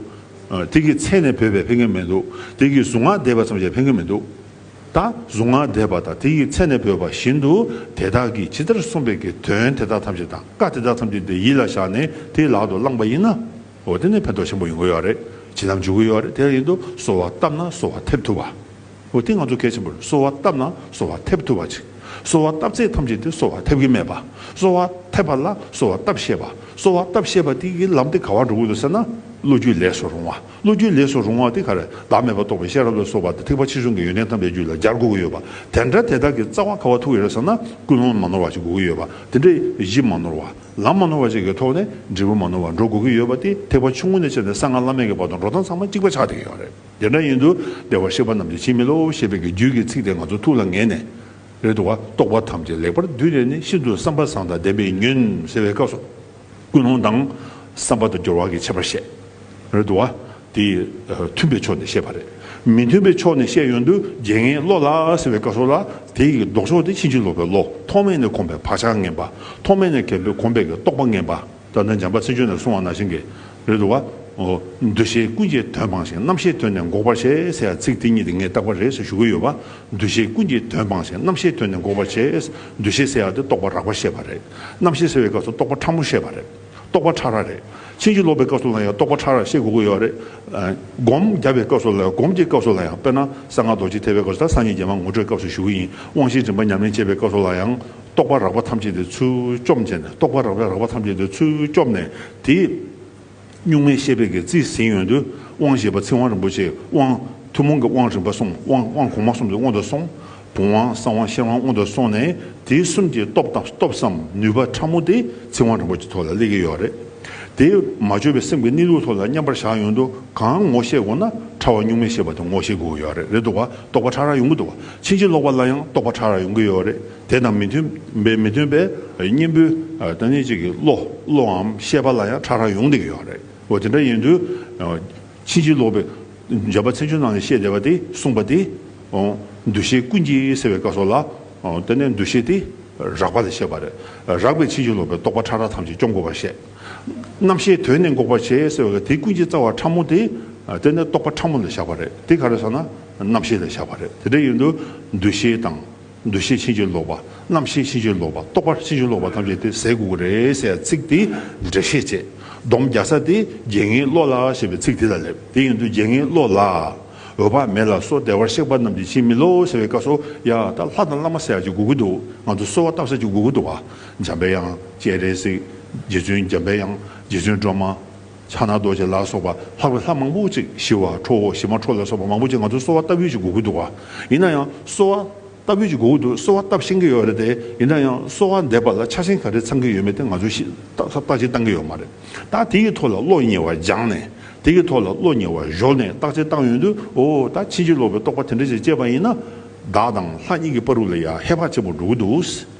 དེ་གི་ཚད་ནས་བུད་པའི་ཕན་གྱི་མི་འདུག་དེ་གི་གཟུངས་སྔགས་བཟླས་པ་ཙམ་གྱིས་ཕན་གྱི་མི་འདུག་ད་གཟུངས་སྔགས་བཟླས་པ་དང་དེ་ཡི་ཚད་ནས་བུད་པ་བཞིན་དུ་དེ་དག་གིས་ཇི་ལྟར་གསུངས་པའི་གི་དོན་དེ་དག་ཐམས་ཅད་དང་བཀའ་དེ་དག་ཐམས་ཅད་དེ་ཡིད་ལ་བཞག་ནས་དེ་ལག་ཏུ་བླངས་པ་ཡིན་ན། འོ་དེ་ནི་ཕན་ཐོགས་ཆེན་པོ་ཡོང་གི་ཡོད་རེད། བྱིན་རླབས་འཇུག་གི་ཡོད་རེད། དེ་ཡིན་དུས་གསོལ་བ་བཏབ་ན་གསོལ་བ་ཐེབས་ཐུབ་པ། འོ་དེ་ང་ཚོ་གལ་ཆེན་པོ་རེད། གསོལ་བ་བཏབ་ན་གསོལ་བ་ཐེབས་ཐུབ་པ་ཅིག་གསོལ་བ་བཏབ་ཚད་ཐམས་ཅད་དེ་གསོལ་བ་ཐེབས་ཀྱི་མེད་པ། གསོལ་བ་ཐེབས་པ་ལ་གསོལ་བ་བཏབ་ཤེས་པ། གསོལ་བ་བཏབ་ཤེས་པ་དེ་གི་ལམ་དེ་ག་བར་འགྲོ་དགོས་འདུག་ཟེར་ན། བློ་རྒྱུད་ལས་སུ་རུང་བ། བློ་རྒྱུད་ལས་སུ་རུང་བ་དེ་ག་རེ། བདག་མེད་པ་རྟོགས་པའི་ཤེས་རབ་ལ་སོགས་པ་དེ་ཐེག་པ་ཆེ་ཆུང་གི་ཡོན་ཏན་ཐམས་ཅད་རྒྱུད་ལ་སྦྱར་དགོས་ཀྱི་ཡོད་པ། དེ་འདྲ་དེ་དག་གི་རྩ་བ་ག་བ་ཐུག་ཡོད་རེད་ཟེར་ན། ཀུན་སློང་མ་ནོར་བ་ཞིག་དགོས་ཀྱི་ཡོད་པ། དེ་འདྲའི་གཞི་མ་ནོར་བ། ལམ་མ་ནོར་བ་ཞིག་གི་ཐོག་ནས་འབྲས་བུ་མ་ནོར་བ་འགྲོ་དགོས་ཀྱི་ཡོད་པ་དེ་ཐེག་པ་ཆུང་ངུ་ནས་བྱས་ནས་གསང་སྔགས་བླ་མེད་ཀྱི་བར་དུ་འགྲོ་སྟངས་ཚང་མ་གཅིག་པ་ཆགས་བསྡད་ཀྱི་ཡོད་རེད། དེ་འདྲ་ཡིན་དུས་བདེ་བར་གཤེགས་པ་རྣམས་ཀྱིས་བྱིན་མི་རློབ་ཞེས་པའི་གི་རྒྱུད་ཀྱི་ཚིག་དེ་ང་ཚོ་ཐུགས་ལ་ངེས་ནས། རེད་འདུག་བ། རྟོགས་པ་ཐམས་ཅད་ལེགས་པར་བསྡུས་ནས་ནི། ཤིན་ཏུ་བསམ་པ་བཟང་དང་ལྡན་པས་ཉོན་ཟེར་བའི་སྐབས་སུ། ཀུན་སློང་དང་བསམ་པ་དང་སྦྱོར་བ་གི་ཁྱད་པར་བཤད། རེད་འདུག་བ། དེ་མཐུན་པའི་ཕྱོགས་ནས་བཤད་པ་རེད། མི་མཐུན་པའི་ཕྱོགས་ནས་བཤད་ཡོང་དུས་རྒྱལ་ངེས་བློ་ལ་ཟེར་བའི་སྐབས་སུ་ལ། དེ་ཡི་ལྡོག་ཕྱོགས་དེ་ཕྱིན་ཅི་ལོག་པའི་བློ། ཐོག་མེད་ནས་གོམས་པའི་བག་ཆགས་ངན་པ། ཐོག་མེད་ནས་གོམས་པའི་གོམས་པའི་གི་རྟོག་པ་ངན་པ། ད་ལྟ་འཇམ་དཔལ་མཚན་བརྗོད་ནས་གསུངས་པ་ནང་བཞིན་གྱི། རེད་འདུག་བ། འོ། འདུ་ཤེས་ཀུན་གྱི་དོན་སྤངས་ཤིང་། རྣམ་ཤེས་དོན་ནི་འགོག་པར་བྱེད་ཟེར་ཡ་ཚིག་དེ་གཉིས་དེ་ངས་རྟག་པར་རེད་ཟེར་ཞུ་གི་ཡོད་པ། འདུ་ཤེས་ཀུན་གྱི་དོན་སྤངས་ཤིང་། རྣམ་ཤེས་དོན་ནི་འགོག་པར་བྱེད། འདུ་ཤེས་ཟེར་ཡ་དེ་རྟོག་པ་རགས་པ་བཤད་པ་རེད། རྣམ་ཤེས་ཟེར་བའི་སྐབས་སུ་རྟོག་པ་ཕྲ་མོ་བཤད་པ་རེད། རྟོག་པ་ཕྲ་རགས་རེད། ཕྱིན་ཅི་ལོག་པའི་སྐབས་སུ་ལ་ཡང་རྟོག་པ་ཕྲ་རགས་བཤད་དགོས་ཀྱི་ཡོད་རེད། སྒོམ་རྒྱབ་པའི་སྐབས་སུ་ལ་ཡང་། སྒོམ་གྱི་སྐབས་སུ་ལ་ཡང་། དཔེར་ན་གསང་སྔགས་རྡོ་རྗེ་ཐེག་པའི་སྐབས་སུ། ད་སང་ཉིན་རྗེས་མ་ངོ་སྤྲོད་སྐབས་སུ་ཞུ་གི་ཡིན། དབང་ཤེས་འདྲེན་པ་ཉམས་ལེན་བྱེད་པའི་སྐབས་སུ་ལ་ཡང་། རྟོག་པ་རགས་པ་ཐམས་ཅད་དེ་ཚུར་བཅོམ་བྱས་ནས། རྟོག་པ་རགས་པའི་རགས་པ་ཐམས་ཅད་དེ་ཚུར་བཅོམ་ནས། དེ་གཉུག་མའི་ཤེས་པའི་གི་རྩིས་ཟིན་ཡོང་དུས། དབང་བཞི་པ་ཚིག་དབང་རིན་པོ་ཆེ། དབང་ཐུན་མོང་གི་དབང་རིམ་པ་གསུམ། དབང་དབང་གོང་མ་གསུམ་དེ་སྔོན་དུ་སོང་། བུམ་དབང་། གསང་དབང་། ཤེར་དབང་སྔོན་དུ་སོང་ནས། དེ་གསུམ་གྱི་སྟོབས་དང་། སྟོབས་སམ་ནུས་པ་ཕྲ་མོ་དེ་ཚིག་དབང་རིན་པོ་ཆེ་ཐོག་ལ་སླེབས་ཀྱི་ཡོད་རེད། དེ་མ་བཅོས་པའི་སེམས་ཀྱི་གནས་ལུགས་ཐོག་ལ་མཉམ་པར་བཞག་ཡོང་དུས། གང་ངོ་ཤེས་དགོས་ན་ཕྲ་བ་གཉུག་མའི་ཤེས་པ་དེ་ངོ་ཤེས་དགོས་ཀྱི་ཡོད་རེད། རེད་འདུག་བ། རྟོག་པ་ཕྲ་རགས་ཡོང་གི་འདུག་བ། ཕྱིན་ཅི་ལོག་པ་ལ་ཡང་རྟོག་པ་ཕྲ་རགས་ཡོང་གི་ཡོད་རེད། དེ་དང་མི་མཐུན་པའི། མི་མཐུན་པའི་གཉེན་པོའི། ད་ནི་གཅིག་གི་བློ། བློའམ་ཤེས་པ་ལ་ཡང་ཕྲ་རགས་ཡོང་བསྡད་ཀྱི་ཡོད་རེད། འོ་དེ་འདྲ་ཡིན་དུས། ཕྱིན་ཅི་ལོག་པའི་འཇམ་དཔལ་མཚན་བརྗོད་ནང་ནས་བཤད་བསྡད་པ་དེ། གསུངས་པ་དེ། འོ། འདུ་ཤེས་ཀུན་གྱི་ཟེར་བའི་སྐབས་སུ་ལ། འོ། དེ་ནས་འདུ་ཤེས་དེ་རགས་པ་ལ་བཤད་པ་རེད། རགས་པའི་ཕྱིན་ཅི་ལོག་པའི་རྟོག་པ་ཕྲ་རགས་ཐམས་ཅད་བཅོམ་དགོས་པར་བཤད། རྣམ་ཤེས་དོན་ནི་འགོག་པར་བྱེད་ཟེར་བའི་དེ་ཀུན་གྱི་རྩ་བ་ཕྲ་མོ་དེ། དེ་ནི་རྟོག་པ་ཕྲ་མོ་ལ་བཞག་པ་རེད། དེ་ག་རེ་ཟེར་ན་རྣམ་ཤེས་ལ་བཞག་པ་རེད། དེ་འདྲ་ཡིན་དུས་འདུ་ཤེས་དང་། འདུ་ཤེས་ཕྱིན་ཅི་ལོག་པ། རྣམ་ཤེས་ཕྱིན་ཅི་ལོག་པ། རྟོག་པ་ཕྱིན་ཅི་ལོག་པ་ཐམས་ཅད་དེ་ཟད་དགོས་ཀྱི་རེད་ཟེར་ཚིག་དེ་འགྲེལ་བཤད་བྱས། སྡོམ་རྒྱག་ས་དེ་རྒྱལ་ངེས་བློ་ལ་ཞེས་པའི་ཚིག་དེ་ལ་སླེབས། དེ་ཡིན་དུས་རྒྱལ་ངེས་བློ་ལ། འོད་དཔག་མེད་ལ་སོགས་བདེ་བར་གཤེགས་པ་རྣམས་ཀྱིས་བྱིན་མི་རློབ་ཟེར་བའི་སྐབས་སུ། ཡ། ད་ལྷ་དང་བླ་མ་ཟེར་ཡག་ཅིག་དགོས་ཀྱི་འདུག་ང་ཚོ་གསོལ་བ་བཏབ་ས་ཅིག་དགོས་ཀྱི་འདུག་བ། འཇམ་པའི་དབྱངས། སྤྱན་རས་གཟིགས། རྗེ་བཙུན་འཇམ་པའི་དབྱངས། རྗེ་བཙུན་སྒྲོལ་མ། ཕྱག་ན་རྡོ་རྗེ་ལ་སོགས་པ་ལྷག་པའི་ལྷ་མང་པོ་ཅིག་ཞི་བ་ཁྲོ་བོ་ཞི་མ་ཁྲོ་ལ་སོགས་པ་མང་པོ་ཅིག་ང་ཚོ་གསོལ་བ་བཏབ་ཡུལ་ཅིག་དགོས་ཀྱི་འདུག་བ། ཡིན་ན་ཡང་གསོལ་བ་བཏབ་ཡུལ་ཅིག་དགོས་ཀྱི་འདུག་གསོལ་བ་བཏབ་ཤེས་ཀྱི་ཡོད་རེད་དེ། ཡིན་ན་ཡང་གསོལ་བ་འདེབས་པ་ལ་ཆ་ཤས་ག་རེ་ཚང་གི་ཡོད་མེད་དེ་ང་ཚོ་ཤི་བརྟག་བརྟག་དཔྱད་བཏང་གི་ཡོད་མ་རེད། ད་དེ་ཡི་ཐོག་ལ་བློ་ཉེ་བར་སྦྱངས་ནས། དེ་ཡི་ཐོག་ལ་བློ་ཉེ་བར་གཞོལ་ནས་བརྟག་དཔྱད་བཏང་ཡོང་དུས། འོ། ད་ཕྱིན་ཅི་ལོག་པའི་རྟོག་པ་དེ་འདྲ་ཞིག་སྐྱེས་པ་ཡིན་ན། བདག་དང་ལྷ་གཉིས་ཀྱི་བར་དུ་ལ་ཡང་ཧེ་བག་ཆེན་པོ་འགྲོ་གི་འདུག་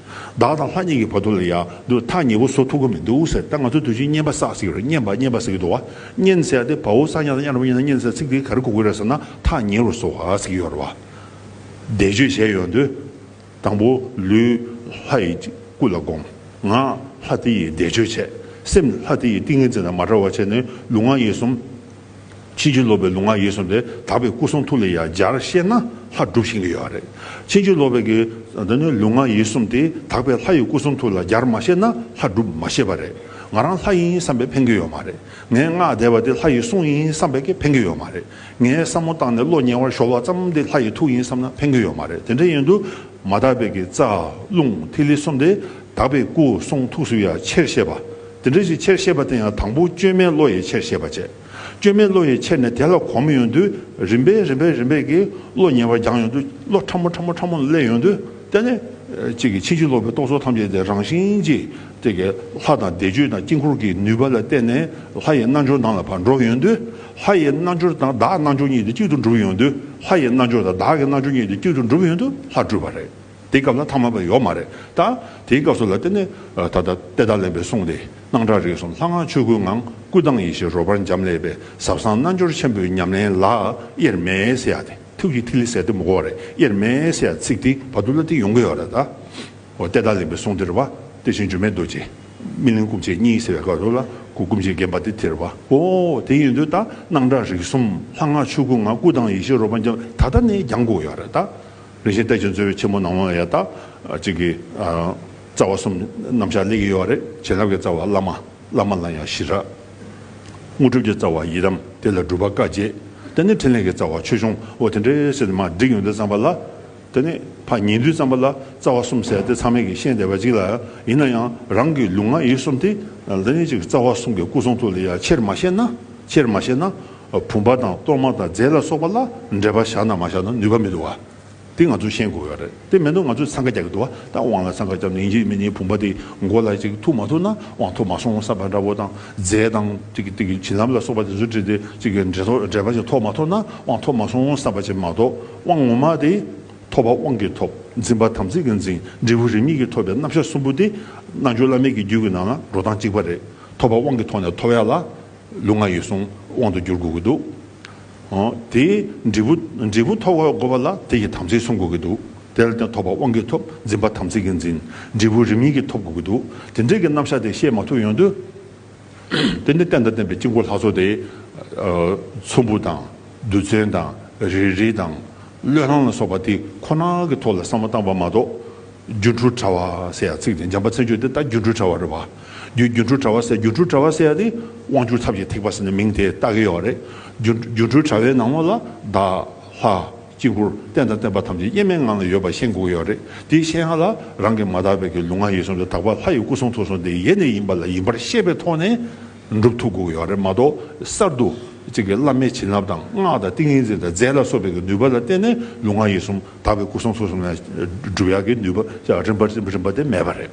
བདག་དང་ལྷ་གཉིས་ཀྱི་བར་དུ་ལ་ཡང་འདུག་ཐག་ཉེ་བོ་བཟོ་ཐུབ་ཀྱི་མི་འདུག་ཟེར། ད་ང་ཚོ་དུས་རྒྱུན་བསྙེན་པ་བསགས་ཟེར་གྱི་རེད། བསྙེན་པ་བསྙེན་པ་ཟེར་གྱི་འདུག་བ། བསྙེན་ཟེར་ཡ་དེ་བའོ་ས་ཉ་དང་ཉ་ར་བ་ཡིན་ན་བསྙེན་ཟེར་ཚིག་དེ་ག་རེ་གོ་གི་རེད་ཟེར་ན། ཐག་ཉེ་རུ་བཟོ་བ་ཟེར་གྱི་ཡོད་རེད་བ། བཟླས་བརྗོད་བྱས་ཡོང་དུས། དང་པོ་ལུས་ལྷ་ཡི་སྐུ་ལ་བསྒོམ། ངག་ལྷ་དེ་ཡི་བཟླས་བརྗོད་བྱས། སེམས་ལྷ་དེ་ཡི་ཏིང་ངེ་འཛིན་དང་མ་བྲལ་བ་བྱས་ནས་ལུས་ངག་ཡིད་གསུམ། ཕྱིན་ཅི་ལོག་པའི་ལུས་ངག་ཡིད་གསུམ་དེ་དག་པའི་སྐུ་གསུང་ཐུགས་ལ་ཡང་སྦྱར་ཤེས་ན། ལྷ་སྒྲུབ་ཤེས་ཀྱི་ཡོད་རེད། ཕྱིན་ཅི་ལོག་པའི་གི་འདི་ནི་ལུས་ངག་ཡིད་གསུམ་དེ་དག་པའི་ལྷ་ཡི་སྐུ་གསུང་ཐུགས་ལ་སྦྱར་མ་ཤེས་ན་ལྷ་སྒྲུབ་མ་ཤེས་པ་རེད། ང་རང་ལྷ་ཡིན་བསམ་པས་ཕན་གྱི་ཡོད་མ་རེད། ངས་སྔགས་བཟླས་པ་དེ་ལྷ་ཡི་གསུང་ཡིན་བསམ་པས་ཀྱི་ཕན་གྱི་ཡོད་མ་རེད། ངས་བསམ་བློ་བཏང་ནས་བློ་ཉེ་བར་ཤོར་བ་ཙམ་དེ་ལྷ་ཡི་ཐུགས་ཡིན་བསམ་ན་ཕན་གྱི་ཡོད་མ་རེད། དེ་འདྲ་ཡིན་དུས་མ་དག་པའི་གི་རྩ་རླུང་ཐིག་ལེ་གསུམ་དེ་དག་པའི་སྐུ་གསུང་ཐུགས་སུ་ཡང་ཆེར་བཤད་པ། དེ་འདྲ་ཞིག་ཆེར་བཤད་པ་དེ་ཡང་དང་པོ་བཅོས་མའི་བློ་ཡིས་ཆེར་བཤད་པ་བྱས། བཅོས་མའི་བློ་ཡིས་ཆེར་ནས་དེ་ལ་གོམས་ཡོང་དུས་རིམ་པས་རིམ་པས་རིམ་པས་ཀྱིས་བློ་ཉེ་བར་སྦྱངས་ཡོང་དུས་བློ་ཕྲ་མོ་ཕྲ་མོ་ཕྲ་མོ་ལ་སླེབས་ཡོང་དུས་དེ་ནས་གཅིག་གིས་ཕྱིན་ཅི་ལོག་པའི་རྟོག་ཚོགས་ཐམས་ཅད་དེ་རང་བཞིན་གྱིས་དེ་གའི་ལྷ་དང་བཟླས་བརྗོད་དང་དཀྱིལ་འཁོར་གྱི་ནུས་པ་ལ་བརྟེན་ནས་ལྷ་ཡི་རྣལ་འབྱོར་ནང་ལ་ཕར་འགྲོ་ཡོང་དུས་ལྷ་ཡི་རྣལ་འབྱོར་དང་བདག་རྣལ་འབྱོར་གཉིས་དེ་གཅིག་ཏུ་འགྲུབ་ཡོང་དུས་ལྷ་ཡི་རྣལ་འབྱོར་དང་བདག་གི་རྣལ་འབྱོར་གཉིས་དེ་གཅིག་ཏུ་འགྲུབ་ཡོང་དུས་ལྷ་སྒྲུབ་པ་རེད། དེའི་སྐབས་ལ་ཐ་མལ་པ་ཡོད་མ་རེད། ད་དེའི་སྐབས་སུ་ལ་དེ་ནི་ད་ལྟ་ཏེ་ད་ལེན་པའི་གསུང་དེ་སྣང་གྲགས་རིག་གསུམ་ལྷ་སྔགས་ཆོས་སྐུའི་ངང་། སྐུ་དང་ཡེ་ཤེས་རོལ་པར་འབྱམས་ཀླས་པའི། ཟབ་གསང་རྣལ་འབྱོར་ཆེན་པོའི་ཉམས་ལེན་ལ། དབྱེར་མེད་ཟེར་ཡ་དེ་ཐུགས་ཀྱི་ཐིག་ལེ་ཟེར་དེ་མི་གོ་བ་རེད། དབྱེར་མེད་ཟེར་ཡ་ཚིག་དེ་བར་དུ་ལ་དེ་ཡོང་གི་ཡོད་རེད་ད། འོ་ཏེ་ད་ལེན་པའི་གསུང་དེ་རེད་བ། དེ་བཞིན་འགྱུར་མེད་རྡོ་རྗེ། སྨིན་གླིང་སྐུ་མཆེད་གཉིས་ཟེར་བའི་སྐབས་སུ་ལ་སྐུ་སྐུ་མཆེད་བརྒྱན་པ་དེ་དེ་རེད་བ། འོ་དེ་ཡིན་དུས་ད་སྣང་གྲགས་རིག་གསུམ་ལྷ་སྔགས་ཆོས་སྐུའི་ངང་། སྐུ་དང་ཡེ་ཤེས་རོལ་པར་འབྱམས། ད་ལྟ་ནས་སྦྱང་དགོས་ཡོད་རེད་ད། རིན་ཆེན་གཏེར་ཆེན་མཛོད་ཆེན་མོ་ནང་ལ་ཡ་ད། གཅིག་གི། རྩ་བ་གསུམ་རྣམ་གཞག་སླེབས་ཀྱི་ཡོད་རེད། བྱིན་རླབས་ཀྱི་རྩ་བ་བླ་མ། བླ་མ་ལ་ཡང་ཞི་རགས། དངོས་གྲུབ་ཀྱི་རྩ་བ་ཡི་དམ། དེ་ལ་སྒྲུབ་པ་བཀའ་བརྒྱད། དེ་ནས་ཕྲིན་ལས་ཀྱི་རྩ་བ་ཆོས་སྐྱོང་། འོ་དེ་འདྲའི་ཟེར་ནས་མར་བསྒྲིགས་ཡོང་དུས་ཙམ་པ་ལ། དེ་ནས་ཕར་ཉན་དུས་ཙམ་པ་ལ་རྩ་བ་གསུམ་ཟེར་དེ་ཚང་མས་ཀྱིས་ཤེས་བསྡད་པ་ཅིག་ལ། ཡིན་ན་ཡང་རང་གི་ལུས་ངག་ཡིད་གསུམ་དེ། དེ་ནས་ཅིག་རྩ་བ་གསུམ་གྱི་སྐུ་གསུང་ཐུགས་ལ་ཡང་ཆེར་མ་ཤེས་ན། ཆེར་མ་ཤེས་ན། བུམ་པ་དང་གཏོར་མ་དང་རྫས་ལ་སོགས་པ་ལ་འབྲེལ་པ་བཞག་ན་མ་བཞག་ན་ནུས་པ་མི་འདུག་བ། དེ་ང་ཚོས་ཤེས་དགོས་ཡོད་རེད། དེ་མེད་དུས་ང་ཚོས་འཚང་ཁ་རྒྱག་གི་འདུག་བ། ད་དབང་ལ་འཚང་ཁ་བརྒྱབ་ནས་ཡིན་གཅིག་མིན་གཉིས་བུམ་པ་དེ་མགོ་ལ་ཅིག་ཐུག་མ་ཐུབ་ན་དབང་ཐོབ་མ་སོང་བསམ་པ་འདྲ་བོ་དང་། རྫས་དང་ཅིག་ཅིག་བྱིན་རླབས་ལ་སོགས་པ་དེ་ཚོ་བྲིས་ཏེ་ཅིག་གི་འབྲེལ་ཐོག་འབྲེལ་པ་ཅིག་ཐོབ་མ་ཐུབ་ན་དབང་ཐོབ་མ་སོང་བསམ་པ་ཅིག་མ་གཏོགས། དབང་ངོ་མ་དེ་ཐོབ་པ་དབང་གིས་ཐོབ། འཛིན་པ་དམ་ཚིག་གིས་འཛིན། འབྲས་བུ་རིམ་གཉིས་ཀྱིས་ཐོབ་པའི་རྣམ་གཞག་གསུམ་པོ་དེ་རྣལ་འབྱོར་བླ་མེད་ཀྱི་རྒྱུད་ཀྱི་ནང་ལ་འགྲོ་སྟངས་གཅིག་པ་རེད། ཐོབ་པ་དབང་གི་ཐོག་ནས་ཐོབ་ཡ་ལ། ལུས་ངག་ཡིད་གསུམ་དབང་དུ་འགྱུར་དགོས་ཀྱི་འདུག། འོ། དེའི་འབྲས་བུ། འབྲས་བུ་ཐོབ་དགོས་པ་ལ་དེ་ཡི་དམ་ཚིག་སྲུང་དགོས་ཀྱི་འདུག། དེ་ལ་བརྟེན་ཐོབ་པ་དབང་གིས་ཐོབ། འཛིན་པ་དམ་ཚིག་གིས་འཛིན། འབྲས་བུ་རིམ་གཉིས་ཀྱིས་ཐོབ་དགོས་ཀྱི་འདུག། དེ་འདྲའི་གི་རྣམ་གཞག་དེ་ཤེས་མ་ཐུབ་ཡོང་དུས། དེ་ནི་རྟེན་དང་བརྟེན་པའི་དཀྱིལ་འཁོར་ལྷ་ཚོགས་དེ། ཚོམ་བུ་དང་། རྡུལ་ཚོན་དང་། རིལ་རིལ་དང་། བློས་བསླང་ལ་སོགས་པ་དེ་ཁོ་ན་གི་ཐོག་ལ་བསམ་བློ་བཏང་པ་མ་གཏོགས། སྒྱུ་འཕྲུལ་དྲ་བ་ཟེར་ཡ་ཚིག་དེ་འཇམ་དཔལ་མཚན་བརྗོད་དེ་ད་སྒྱུ་འཕྲུལ་དྲ་བ་རེད་བ། སྒྱུ་སྒྱུ་འཕྲུལ་དྲ་བ་ཟེར། སྒྱུ་འཕྲུལ་དྲ་བ་ཟེར་ཡ་དེ་དབང་ཕྱུག་ཐབས་ཀྱི་ཐེག་པ་ཟེར་ནས་མིང་དེ་བཏགས་ཀྱི་ཡོད་རེད། སྒྱུ་སྒྱུ་འཕྲུལ་དྲ་བའི་ནང་ལོགས་ལ་བདག་ལྷ་དཀྱིལ་འཁོར་རྟེན་དང་བརྟེན་པ་ཐམས་ཅད་དབྱེར་མེད་ངང་ལ་ཡོད་པ་ཤེས་དགོས་ཀྱི་ཡོད་རེད། དེ་ཤེས་ཡ་ལ་རང་གི་མ་དག་པའི་གི་ལུས་ངག་ཡིད་གསུམ་དེ་དག་པ་ལྷ་ཡི་སྐུ་གསུང་ཐུགས་གསུམ་དེ་ཡེ་ནས་ཡིན་པ་ལ་ཡིན་པར་ཤེས་པའི་ཐོག་ནས། འགྲུབ་ཐུབ་དགོས་ཀྱི་ཡོད་རེད་མ་གཏོགས། གསར་དུ་གཅིག་གི་བླ་མའི་བྱིན་རླབས་དང་སྔགས་དང་ཏིང་ངེ་འཛིན་དང་རྫས་ལ་སོགས་པའི་གི་ནུས་པ་ལ་བརྟེན་ནས་ལུས་ངག་ཡིད་གསུམ་དག་པའི་སྐུ་གསུང་ཐུགས་གསུམ་ལ་སྒྲུབ་ཡག་གི་ནུས་པ་རིམ་པ་རིམ་པ་དེ་མེད་པ་རེད།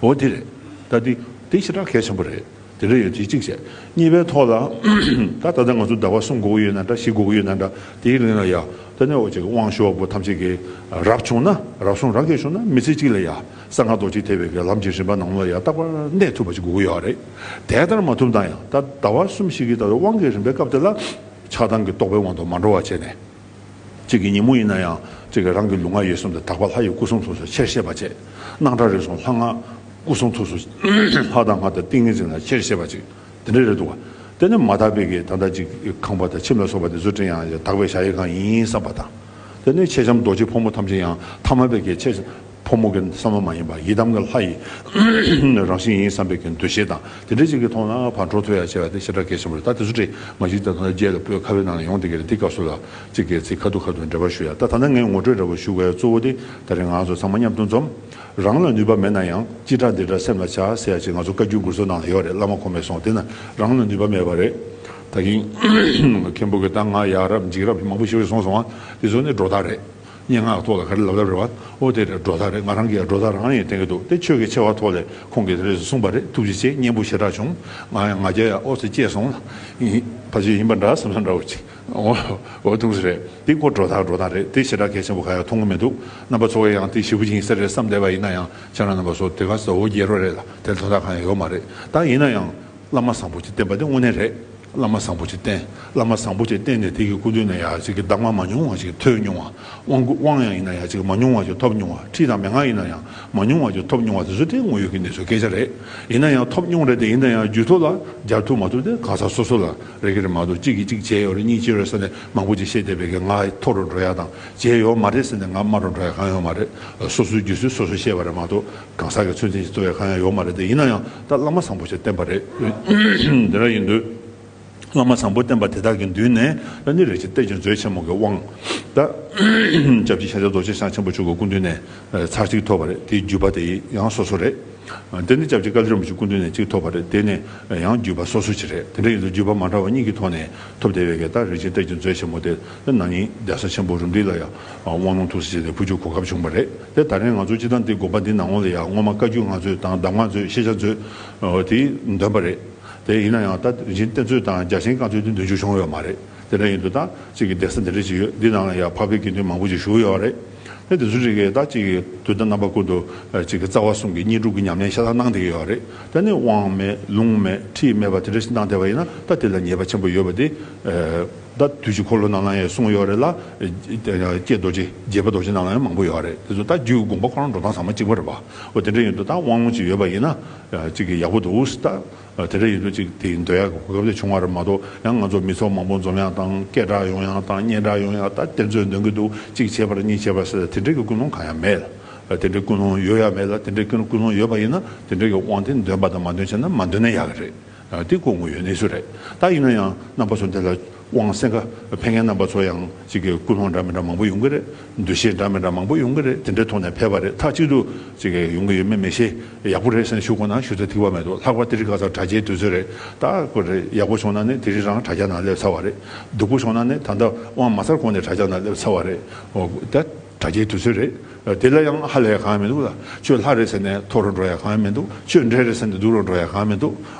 འོ་དེ་རེད། ད་དེ་དེ་ཞེ་དྲག་གལ་ཆེན་པོ་རེད། དེ་འདྲ་ཡོད་དེ་གཅིག་བྱས། གཉིས་པའི་ཐོག་ལ། ད་ད་ལྟ་ང་ཚོ་ཟླ་བ་གསུམ་དགོས་ཀྱི་ཡོད་ན་འདྲ། བཞི་དགོས་ཀྱི་ཡོད་ན་འདྲ། དེའི་རིང་ལ་ཡ། ད་ནས་འོ་ཅིག་དབང་ཞུ་བ་པོ་ཐམས་ཅད་ཀྱིས་རབ་བྱུང་ན། རབ་བྱུང་རབ་རྒྱས་བྱུང་ན་མི་ཚེ་གཅིག་ལ་ཡ། གསང་སྔགས་རྡོ་རྗེ་ཐེག་པའི་གི་ལམ་གྱི་རིམ་པ་ནང་ལ་ཡང་རྟག་པར་གནས་ཐུབ་པ་ཅིག་དགོས་ཀྱི་ཡོད་རེད། དེ་ལྟར་མ་ཐུབ་ན་ཡང་ད་ཟླ་བ་གསུམ་ཞིག་གི་ད་དབང་གི་རིམ་པའི་སྐབས་དེ་ལ་ཆགས་སྡང་གི་རྟོག་པའི་དབང་དུ་མ་འགྲོ་བ་བྱས་ནས། གཅིག་གི་ཉིན་མོ་ཡིན་ན་ཡང་གཅིག་གི་རང་གི་ལུས་ངག་ཡིད་གསུམ་དེ་དག་པ་ལྷ་ཡི་སྐུ་གསུང་ཐུགས་སུ་ཆེར་བཤད་པ་བྱས། སྣང་གྲགས་རིག་གསུམ་ལྷ་སྔགས་སྐུ་གསུང་ཐུགས་སུ། ལྷ་དང་སྔགས་དང་ཏིང་ངེ་འཛིན་ལ་ཆེར་བཤད་པ་ཅིག། དེ་འདྲ་རེད་འདུག་བ། དེ་ནི་མ་དག་པའི་གི་ད་ལྟ་ཅིག་ཁང་པ་དང་ཁྱིམ་ལ་སོགས་པ་དེ་ཚོ་སྤྲིན་ཡང་དག་པའི་གཞལ་ཡས་ཁང་ཡིན་བསམ་པ་དང་། དེ་ནས་མཆེད་ལྕམ་རྡོ་རྗེ་ཕོ་མོ་ཐམས་ཅད་ཡང་ཐ་མལ་པའི་གི་ཕོ་མོ་གི་བསམ་བློ་མ་ཡིན་པ་ཡི་དམ་གྱི་ལྷ་ཡི་རང་བཞིན་ཡིན་བསམ་པའི་གི་འདུ་ཤེས་དང་དེ་འདྲ་ཅིག་གི་ཐོག་ན་ཕར་འགྲོ་ཐུབ་ཡ་བྱས་པ་དེ་ཞེ་དྲག་གལ་ཆེན་པོ་རེད། ད་དེ་ཚོ་འདྲ་མ་གཞི་ད་ཐོག་ན་རྗེས་ལ་བོད་ཁ་བའི་ནང་ལ་ཡོང་བསྡད་ཀྱི་རེད། དེ་སྐབས་སུ་ལ་ཅིག་གི་ཚིག་ཁ་ཐུག་ཁ་ཐུག་འགྲེལ་པ་ཞུ་ཡ། ད་ད་ནི་ངས་ངོ་སྤྲོད་འདྲ་པོ་ཞུ་དགོས་ཡ་གཙོ་བོ་དེ་ད་རེས་ང་ཚོ་ཚང་མ་མཉམ་དུ་འཛོམས། རང་ལ་ནུས་པ་མེད་ན་ཡང་ཅི་དྲག་འདི་དྲག་སེམས་ལ་བྱ་ཟེར་ཡ་ཅིག་ང་ཚོ་བཀའ་བརྒྱུད་མགུར་མཚོ་ནང་ལ་ཡོད་རེད། བླ་མ་ཁོ་མོས་གསུངས། དེ་ན་རང་ལ་ནུས་པ་མེད་པ་རེད། ད་གིན་མཁན་པོ་གིས་ད་ང་ཡ་རབས་འཇིགས་རབས་མང་པོ་ཞིག་གསུངས་སོང་བ། དེ་ཚོ་ནི་སྒྲོ་བཏགས་རེད། སྙན་ངག་ཐོག་ལ་ག་རེ་ལབ་ལབ་རེད་བ། ཨོ་དེ་རེད། སྒྲོ་བཏགས་རེད། ང་རང་གིས་སྒྲོ་བཏགས་རང་ཡིན་བསྟན་གྱི་འདུག། དེ་ཆོས་ཀྱི་ཆེ་བ་ཐོག་ལས་ཁོང་གིས་དེ་རེད་གསུངས་པ་རེད། ཐུགས་རྗེ་ཆེ། སྙན་པོ་ཞེ་དྲག་བྱུང་། ང་ཡང་ང་རྒྱལ་ཡང་ཨོ་ཙི་སྐྱེས་སོང་། ཕལ་ཆེར་ཡིན་པ་འདྲ་བསམ་བསམ་འདྲ་བོ་ཅིག། འོ། འོ་ཐུགས་སུ་རེད། འདི་ཁོ་སྒྲོ་བཏགས་སྒྲོ་བཏགས་རེད། དེ་ཞེ་དྲག་གལ་ཆེན་པོ་ག་ཡང་མཐོང་གི་མི་འདུག། རྣམ་པ་ཚོ་གིས་ཡང་དེ་ཞེ་པོ་ཅིག་ཡིན་ས་རེད་བསམ་བསྡད་པ་ཡིན་ན་ཡང་ཁྱེད་རང་རྣམ་པ་ཚོ་དེ་ག་ས་འོ་རྒྱལ་རོ་རེད་ལ་དེ་ལ་དོ་བདག་གང་ཡང་ཡོད་མ་རེད། ད་ཡིན་ན་ཡང་བླ་མ་བཟང་པོ་ཅིག་བསྟེན་པ་དེ་དངོས་གནས་རེད། བླ་མ་བཟང་པོ་ཅིག་བསྟེན། བླ་མ་བཟང་པོ་ཅིག་བསྟེན་ནས་དེ་གི་སྐུ་མདུན་ནས་ཡང་ཅིག་གི་གདམས་ངག་མ་མྱོང་བ་ཅིག་ཐོས་མྱོང་བ། དབང་བསྐུར་དབང་ཡང་ཡིན་ན་ཡང་ཅིག་མ་མྱོང་བ་ཅིག་ཐོབ་མྱོང་བ། ཁྲིད་དང་མན་ངག་ཡིན་ན་ཡང་མ་མྱོང་བ་ཅིག་ཐོབ་མྱོང་བ་དེ་ཚོ་དེ་དངོས་ཡོད་ཀྱི་གནས་ཚུལ་སྐད་ཆ་རེད། ཡིན་ན་ཡང་ཐོབ་མྱོང་རེད་དེ། ཡིན་ན་ཡང་རྒྱུད་ཐོག་ལ་སྦྱར་ཐུབ་མ་ཐུབ་དེ་གང་ཟག་སོ་སོ་ལ་རེ་གི་རེད་མ་གཏོགས། གཅིག་གིས་གཅིག་བྱས་ཡོད་རེད། གཉིས་བྱས་ཡོད་རེད་ཟེར་ནས་མང་པོ་ཅིག་བཤད་བསྡད་པའི་གི་ང་མཐོ་རུ་འགྲོ་ཡ་དང་། བྱས་ཡོད་མ་རེད་ཟེར་ནས་ང་དམའ་རུ་འགྲོ་ཡ་གང་ཡོད་མ་རེད། སོ་སོའི་རྒྱུད་ཚོད་སོ་སོས་ཤེས་པ་རེད་མ་གཏོགས། གང་ཟག་གི་ཚོད་འཛིན་ཞིག་གཏོང་ཡ་གང་ཡང་ཡོད་མ་རེད་དེ། ཡིན་ན་ཡང་ད་བླ་མ་བཟང་པོ་ཞིག་བསྟེན་པ་རེད། དེ་འདྲ་ཡིན་དུས། བླ་མ་བཟང་པོ་བསྟེན་པ་དེ་དག་གི་མདུན་ནས་ད་ནི་རིན་ཆེན་གཏེར་གྱི་མཛོད་ཆེན་མོ་གི་དབང་ད་སྐྱབས་རྗེ་ཤཱཀྱ་རྡོ་རྗེ་འཆང་ཆེན་པོ་མཆོག་གི་སྐུ་མདུན་ནས་ཚར་གཅིག་ཐོབ་པ་རེད། དེའི་བརྒྱུད་པ་དེ་ཡང་སོ་སོ་རེད། དེ་ནི་སྐྱབས་རྗེ་ཀ་ལི་རིན་པོ་ཆེ་སྐུ་མདུན་ནས་གཅིག་ཐོབ་པ་རེད། དེ་ནས་ཡང་བརྒྱུད་པ་སོ་སོ་ཅིག་རེད། དེ་འདྲ་ཡིན་དུས་བརྒྱུད་པ་མ་འདྲ་བ་གཉིས་ཀྱི་ཐོག་ནས་ཐོབ་བསྡད་པའི་གི་ད་རིན་ཆེན་གཏེར་གྱི་མཛོད་ཆེན་མོ་དེ་ད་ན་ནིང་གདན་ས་ཆེན་པོ་རུ་འབྲི་ལ་ཡང་དབང་ལུང་ཐུགས་སྲས་བྱས་ནས་ཕུལ་རྒྱུའི་གོ་སྐབས་བྱུང་བ་རེད། དེ་ད་རིང་ང་ཚོ་སྤྱིར་བཏང་འདི་དགོན་པ་འདི་ནང་ལོགས་ལ་ཡང་སྔོན་མ་བཀའ་བརྒྱུད་བསྔགས་བརྗོད་དང་གདམས་ངག་མཛོད་ཤེས་བྱ་མཛོད་དེ་འདོན་པ་རེད། དེ་ཡིན་ན་ཡང་ད་རིན་ཆེན་གཏེར་མཛོད་དང་རྒྱ་ཆེན་བཀའ་མཛོད་དེ་འདོན་རྒྱུ་བྱུང་ཡོད་མ་རེད། དེ་འདྲ་ཡིན་དུས་ད་གཅིག་གི་གདན་ས་འདི་འདྲ་ཞིག་ཡོད། འདི་ནང་ལ་ཡང་འཕགས་པའི་དགེ་འདུན་མང་པོ་ཞིག་བཞུགས་ཡོད་རེད། དེ་འདི་ཚོ་རིགས་ཀྱི་ད་གཅིག་གི་དུས་དང་རྣམ་པ་ཀུན་ཏུ་གཅིག་གི་རྩ་བ་གསུམ་གྱི་བསྙེན་སྒྲུབ་ཀྱི་ཉམས་ལེན་ཤ་སྟག་གནང་བསྡད་ཀྱི་ཡོད་རེད། ད་ནི་དབང་མེད་ལུང་མེད་ཁྲིད་མེད་པ་དེ་འདྲ་ཞིག་གནང་བསྡད་པ་ཡིན་ན། ད་དེ་ལ་ཉེས་པ་ཆེན་པོ་ཡོད་པ་དེ་ད་དུས་ཀྱི་འཁོར་ལོ་ནང་ལ་ཡང་གསུངས་ཡོད་རེད་ལ། ཀྱེ་རྡོ་རྗེ་རྒྱས་པ་རྡོ་རྗེ་ནང་ལ་ཡང་མང་པོ་ཡོད་རེད། དེ་ཚོ་ད་རྒྱུད་ཀྱི་དགོངས་པ་ཁོ་རང་འགྲོ་སྟངས་ཚང་མ་གཅིག་པ་རེད་པ། འོ་དེ་འདྲ་ཡིན་དུས་ད་དབང་ལུང་ཅིག་ཡོད་པ་ཡིན་ན་ཅིག་གི་ཡག་པོ་འདུག་ད། དེ་འདྲ་ཡིན་དུས་ཅིག་དེ་འདོན་ཡག་གི་གོ་སྐབས་དེ་བྱུང་བ་རེད་མ་གཏོགས། ཡང་ང་ཚོ་མི་ཚོགས་མང་པོ་འཛོམས་ཡག་དང་སྐད་གྲགས་ཡོང་ཡག་དང་སྙན་གྲགས་ཡོང་ཡག་ད་གཏེར་མཛོད་འདོན་གྱི་འདུག་གཅིག་བྱས་པ་རེད་གཉིས་བྱས་པ་རེད་ཟེར་དེ་འདྲའི་གི་ཀུན་སློང་གང་ཡང་མེད་ལ། དེ་འདྲའི་ཀུན་སློང་ཡོད་ཡ་མེད་ལ། དེ་འདྲའི་ཀུན་ཀུན་སློང་ཡོད་པ་ཡིན་ན་དེ་འདྲའི་གི་དབང་དེ་འདོན་པ་དང་མ་འདོན་བྱས་ན་མ་འདོན་ན་ཡག་གི་རེད། དེ་ཁོ་དངོས་ཡོད་གནས་ཚུལ་རེད། ད་ཡིན་ན་ཡང་རྣམ་པ་ཚོ་འདི་ལ་དབང་གསན་ག་ཕེབས་མཁན་རྣམ་པ་ཚོ་ཡང་གཅིག་གི་ཀུན་སློང་འདྲ་མི་འདྲ་མང་པོ་ཡོང་གི་རེད། འདུ་ཤེས་འདྲ་མི་འདྲ་མང་པོ་ཡོང་གི་རེད། དེ་འདྲའི་ཐོག་ནས་ཕེབས་པ་རེད། མཐའ་གཅིག་ཏུ་གཅིག་གི་ཡོང་གི་ཡོད་མེད་མི་ཤེས། ཡག་པོ་རེད་ཟེར་ནས་ཞུ་དགོས་ན་ཞུ་ཚོད་ཐིག་པ་མེད་འདུག་ལྷག་པར་དེ་རིང་ཁ་སང་གྲ་རྒྱའི་དུས་ཚོད་རེད། ད་ཁོ་རེ་ཡག་པོ་བྱུང་ན་ནི་དེ་རིང་རང་དྲ་རྒྱ་ནང་སླེབས་ཚར་བ་རེད། སྡུག་པོ་བྱུང་ན་ནི་ད་ལྟ་དབང་མ་ཚར་གོང་ནས་དྲ་རྒྱ་ནང་སླེབས་ཚར་བ་རེད། འོ་ད་དྲ་རྒྱའི་དུས་ཚོད་རེད། དེ་ལ་ཡང་ཧ་ལས་གང་ཡང་མི་འདུག་ལ། ཁྱོད་ལྷ་རེད་ཟེར་ནས་མཐོ་རུ་འགྲོ་ཡ་གང་ཡང་མི་འདུག་ཁྱོད་འདྲེ་རེད་ཟེར་ནས་སྡུག་རུ་འགྲོ་ཡ་གང་ཡང་མི་འདུག་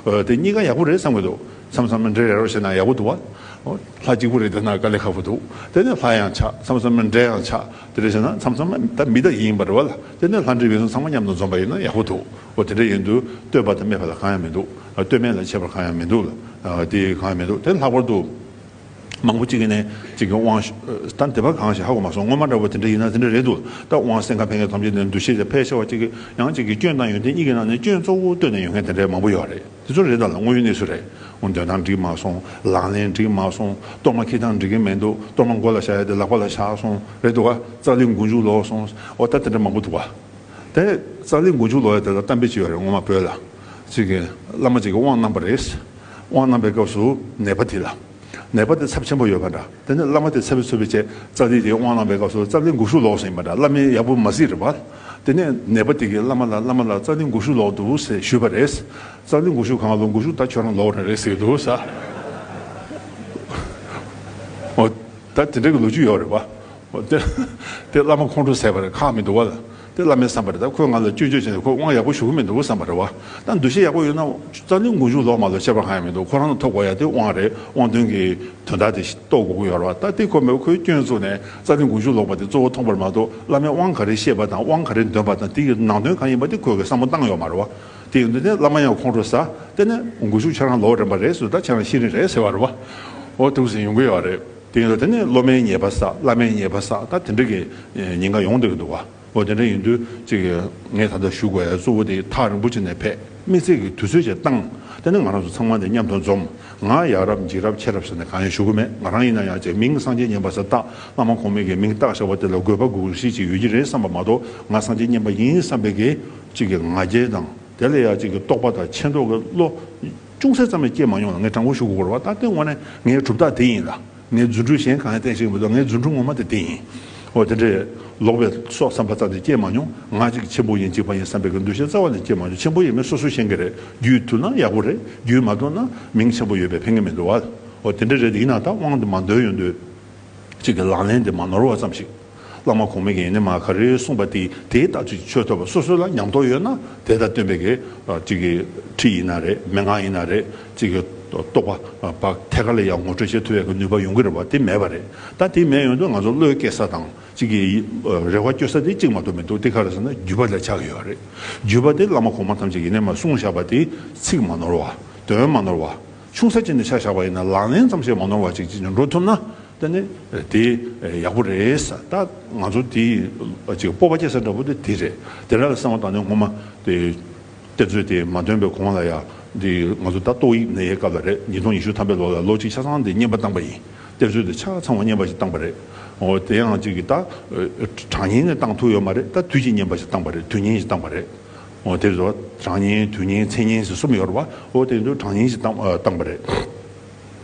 དེ་གཉིས་ཀ་ཡག་པོ་རེད་བསམ་གི་འདུག་མཚམས་མཚམས་འདྲེ་རེད་རོ་བྱས་ན་ཡག་པོ་འདུག་བ། ལྷ་གཅིག་པུ་རེད་དེ་ན་དཀའ་ལས་ཁག་པོ་འདུག་དེ་ནས་ལྷ་ཡང་ཆགས། མཚམས་མཚམས་འདྲེ་ཡང་ཆགས། དེ་རེད་བྱས་ན་མཚམས་མཚམས་ད་མི་ད་ཡིན་པ་རེད་བ་ལ། དེ་ནས་ལྷ་འདྲེ་མི་སོང་ཚང་མ་མཉམ་དུ་འཛོམས་པ་ཡིན་ན་ཡག་པོ་འདུག་འོ་དེ་འདྲ་ཡིན་དུས་བསྟོད་པ་དང་སྨད་པ་ལ་གང་ཡང་མི་འདུག་བསྟོད་སྨད་ལ་ཁྱད་པར་གང་ཡང་མི་འདུག་ལ། དེ་གང་ཡང་མི་འདུག་དེ་ལྷག་པར་དུ། མང་པོ་གཅིག་གིས་ནས་གཅིག་གི་དབང་ཞུ་ད་འདི་པ་གང་ཞིག་ཧ་གོ་མ་སོང་། སྔོན་མ་འདྲ་བོ་དེ་འདྲ་ཡིན་ན་དེ་འདྲ་རེད་འདུག་ད་དབང་གསན་ག་ཕེབས་མཁན་ཐམས་ཅད་ནས་འདུ་ཤེས་དེ་ཕལ་ཆེ་བ་གཅིག་གི་ཡང་གཅིག་གི་སྐྱོན་དང་ཡོན་ཏན་གཉིས་ཀྱི་ནང་ནས་སྐྱོན་གཙོ་བོ་བཏོན་ནས་ཡོང་མཁན་དེ་འདྲ་མང་པོ་ཡོད་རེད། དེ་ཚོ་རེད་ད་ལ་དངོས་ཡོད་གནས་ཚུལ་རེད། འོ་འདོན་སྟངས་འགྲིག་མ་སོང་། ལག་ལེན་འགྲིག་མ་སོང་། གཏོར་མ་འཁྱེར་སྟངས་འགྲིག་གི་མི་འདུག་གཏོར་མ་མགོ་ལ་བཞག་ཡ་དེ་ལག་པ་ལ་བཞག་སོང་རེད་འདུག་ག་རྩ་ལས་མགོ་མཇུག་ལོག་སོང་། འོ་ད་དེ་འདྲ་མང་པོ་འདུག་ག་དེ་རྩ་ལས་མགོ་མཇུག་ལོག་ཡ་དེ་ལ་གཏམ་དཔེ་ཅིག་ཡོད་རེད། སྔོན་མ་བོད་ལ་གཅིག་གི་བླ་མ་གཅིག་གི་དབང་གནང་པ་རེད། དབང་གནང་པའི་སྐབས་སུ་ནད་པ་དེ་ལ། ནད་པ་དེ་ཚབས་ཆེན་པོ་ཡོད་པ་འདྲ། དེ་ནས་བླ་མ་དེ་ཚབ་ཚུབ་པའི་ཆེད་རྩ་ལས་དེ་དབང་གནང་པའི་སྐབས་སུ་རྩ་ལས་མགོ་མཇུག་ལོག་སོང་ཡིན་པ་འདྲ། བླ་མས་ཡག་པོ་མ་གཟིགས་རེད་པ། དེ་ནས་ནད་པ་དེ་གིས་བླ་མ་ལ་བླ་མ་ལ་རྩ་ལས་མགོ་མཇུག་ལོག་འདུག་ཟེར་ཞུས་པ་རེད། རྩ་ལས་མགོ་མཇུག་གང་ལོག་མགོ་མཇུག་ད་ཁྱོད་རང་ལོག་རེད་རེད་ཟེར་འདུག་ས། འོ། ད་དེ་འདྲ་གི་ལོ་རྒྱུས་ཡོད་རེད་པ། འོ་དེ་དེ་བླ་མ་ཁོང་ཁྲོ་ཟ་བ་རེད། ཁག་མི་འདུག་བ་ལ། དེ་བླ་མས་བསམ་པ་རེད། ད་ཁོས་ང་ལ་སྐྱོན་བརྗོད་བྱས་ནས་ཁོས་དབང་ཡག་པོ་ཞུ་གི་མི་འདུག་བསམ་པ་རེད་བ། ད་འདུ་ཤེས་ཡག་པོ་ཡོད་ན་རྩ་ལས་མགོ་མཇུག་ལོག་མ་ལོག་ཁྱད་པར་གང་ཡང་མི་འདུག་ཁོ་རང་ལ་ཐོབ་དགོས་ཡ་དེ་དབང་རེད། དབང་དོན་གྱི་དོན་དག་དེ་རྟོགས་དགོས་ཀྱི་ཡོད་རེད་བ། ད་དེ་ཁོ་མེད་པ་ཁོས་སྐྱོན་བཙུགས་ནས་རྩ་ལས་མགོ་མཇུག་ལོག་པ་དེ་གཙོ་བོ་མཐོང་པར་མ་གཏོགས། བླ་མས་དབང་ག་རེ་བཤད་པ་དང་དབང་ག་རེ་འདོན་པ་དང་དེ་གི་ནང་དོན་གང་ཡིན་པ་དེ་ཁོས་གི་བསམ་བློ་བཏང་ཡོད་མ་རེད་བ། དེ་ཡིན་དུས་ནས་བླ་མ་ཡང་ཁོང་ཁྲོ་ཟ། དེ་ནས་མགོ་མཇུག་ཁྱེད་རང་ལོག་རན་པ་རེད་ཟེར། ད་ཁྱེད་རང་ཤེས་རིག་རེད་ཟེར་བ་རེད་བ། འོ་དེ་འདྲ་ཡོང་གི་ཡོད་རེད། དེ་ཡིན་དུས་དེ་ནས་སློབ་མའི་ཉེས་པ་བསགས། བླ་མའི་ཉེས་པ་བསགས། ད་དེ་འདྲ་གི་ཉེན་ཁ་ཡོང་བསྡད་ཀྱི་འདུག་བ། འོ་དེ་འདྲ་ཡིན་དུས་གཅིག་གི་ངས་ད་ལྟ་ཞུ་དགོས་ཡ་གཙོ་བོ་དེ་ཐག་རིང་པོ་ཅིག་ནས་ཕེབས། དམིགས་བསལ་གྱི་དུས་ཚོད་ཅིག་བཏང་། དེ་ནས་ང་རང་ཚོ་ཚང་མ་དེ་མཉམ་དུ་འཛོམས། ང་ཡག་རབས་འཇིགས་རབས་ཆེ་རབས་ཟེར་ནས་གང་ཡང་ཞུ་གི་མེད། ང་རང་ཡིན་ན་ཡང་ཅིག་མིང་སངས་རྒྱས་མཉན་པ་ཟེར་བཏགས། བླ་མ་གོང་མའི་གི་མིང་བཏགས་བཞག་པ་དེ་ལ་དགོས་པ་དགོས་གཞི་ཅིག་ཡོད་ཀྱི་རེད་བསམ་པ་མ་གཏོགས། ང་སངས་རྒྱས་མཉན་པ་ཡིན་བསམ་པའི་གི་གཅིག་གི་ང་རྒྱལ་དང་། དེ་ལ་ཡང་གཅིག་གི་རྟོག་པ་དང་ཆེ་མདོག་གི་བློ་ཅུང་ཟད་ཙམ་ཡང་སྐྱེས་མ་མྱོང་ལ། ངས་དྲང་པོ་ཞུ་དགོས་རེད་བ། ད་དེ་དངོས་གནས་ངའི་གྲུབ་རྟགས་དེ་ཡིན་ལ། ངའི་རྫུ་འཕྲུལ་གཞན་གང་ཡང་བསྟན་ཤེས་ཀྱི་མི་འདུག་ངའི་རྫུ་འཕྲུལ་ངོ་མ་དེ་དེ་ཡིན། འོ་དེ་འདྲའི་ལོག་པའི་སོགས་བསམ་པ་རྩ་ནས་སྐྱེས་མ་མྱོང་། ང་གཅིག་ཆེན་པོ་ཡིན་གཅིག་པ་ཡིན་བསམ་པའི་གི་འདུ་ཤེས་རྩ་བ་ནས་སྐྱེས་མ་མྱོང་། ཆེན་པོ་ཡིན་མིན་སོ་སོས་ཤེས་ཀྱི་རེད། རྒྱུད་ཐུབ་ན་ཡག་པོ་རེད། རྒྱུད་མ་ཐུབ་ན་མིང་ཆེན་པོ་ཡོད་པས་ཕན་གྱི་མི་འདུག་བ། འོ་དེ་འདྲ་རེད་དེ། ཡིན་ན་ད་དབང་དེ་མ་འདོན་ཡོང་དུས། གཅིག་གི་ལག་ལེན་དེ་མ་ནོར་བ་ཙམ་ཞིག་བླ་མ་གོང་མའི་གི་ཡིན་ནི་མ་ག་རེ་གསུངས་པ་དེ་དེའི་ལྟར་དུ་ཆོས་ཐོབ་པ། སོ་སོ་ལ་ཉམས་རྟོགས་ཡོད་ན་དེ་དང་བསྟུན་པའི་གི་གཅིག་གི་ཁྲིད་ཡིན་ན་རེད། མན་ངག་ཡིན་ན་རེད། གཅིག་གི་རྟོགས་པ་བག་ཐད་ཀར་ལ་ཡང་ངོ་སྤྲོད་བྱེད་ཐུབ་ཡག་གི་ནུས་པ་ཡོང་གི་རེད་བ། དེ་མེད་པ་རེད། ད་དེ་མེད་ཡོང་དུས་ང་ཚོ་བློས་བཀལ་ས་དང་གཅིག་གི་རེ་བ་བཅོལ་ས་དེ་གཅིག་མ་གཏོགས་མི་འདུག་དེ་ག་རེ་ཟེར་ན་རྒྱུད་པ་ལ་ཆགས་ཀྱི་ཡོད་རེད། རྒྱུད་པ་དེ་བླ་མ་གོང་མ་ཐམས་ཅད་ཀྱིས་ཡིན་ནི་མ་གསུངས་བཞག་པ་དེ་ཚིག་མ་ནོར་བ། དོན་མ་ནོར་བ། ཆུང་ས་ཅིག་ནས་ཆ་བཞག་པ་ཡིན་ན་ལག་ལེན་ཙམ་ཞིག་མ་ནོར་བ་ཅིག་ཅིག་འགྲོ་ཐུབ་ན་དེ་ནི་དེ་ཡག་པོ་རེད་ས། ད་ང་ཚོ་དེ་ཅིག་སྤོབས་པ་སྐྱེ་ས་འདྲ་པོ་དེ་དེ་རེད། དེ་འདྲ་ལ་བསམ་བློ་བཏང་ནས་སྔོན་མ་དེ་གཏེར་མཛོད་དེ་མ་ཐོན་པའི་གོང་ལ་ཡ་འདི་ང་ཚོ་ད་ཏོག་དབྱིབས་ནད་ཡའི་སྐབས་ལ་རེད། ཉིས་སྟོང་ཉི་ཤུ་ཐམ་པའི་ལོ་ལ་ལོ་གཅིག་ཆ་ཚང་དེ་རྔན་པ་བཏང་པ་ཡིན། གཏེར་མཛོད་དེ་ཆ་ཚང་བ་རྔན་པ་ཞིག་བཏང་པ་རེད། འོ་དེ་ཡང་ཅིག་གི་ད་གྲངས་བསྙེན་ནས་བཏང་ཐུབ་ཡོད་མ་རེད། ད་དུས་ཀྱི་རྔན་པ་ཞིག་བཏང་པ་རེད། དུས་བསྙེན་ཞིག་བཏང་པ་རེད། འོ་དེ་རེད་བ། གྲངས་བསྙེན་དུས་བསྙེན་མཚན་བསྙེན་ཟེར་གསུམ་ཡོད་རེད་བ། འོ་དེ་ཚོ་གྲངས་བསྙེན་ཞིག་བཏང་ཨ་བཏང་པ་རེད།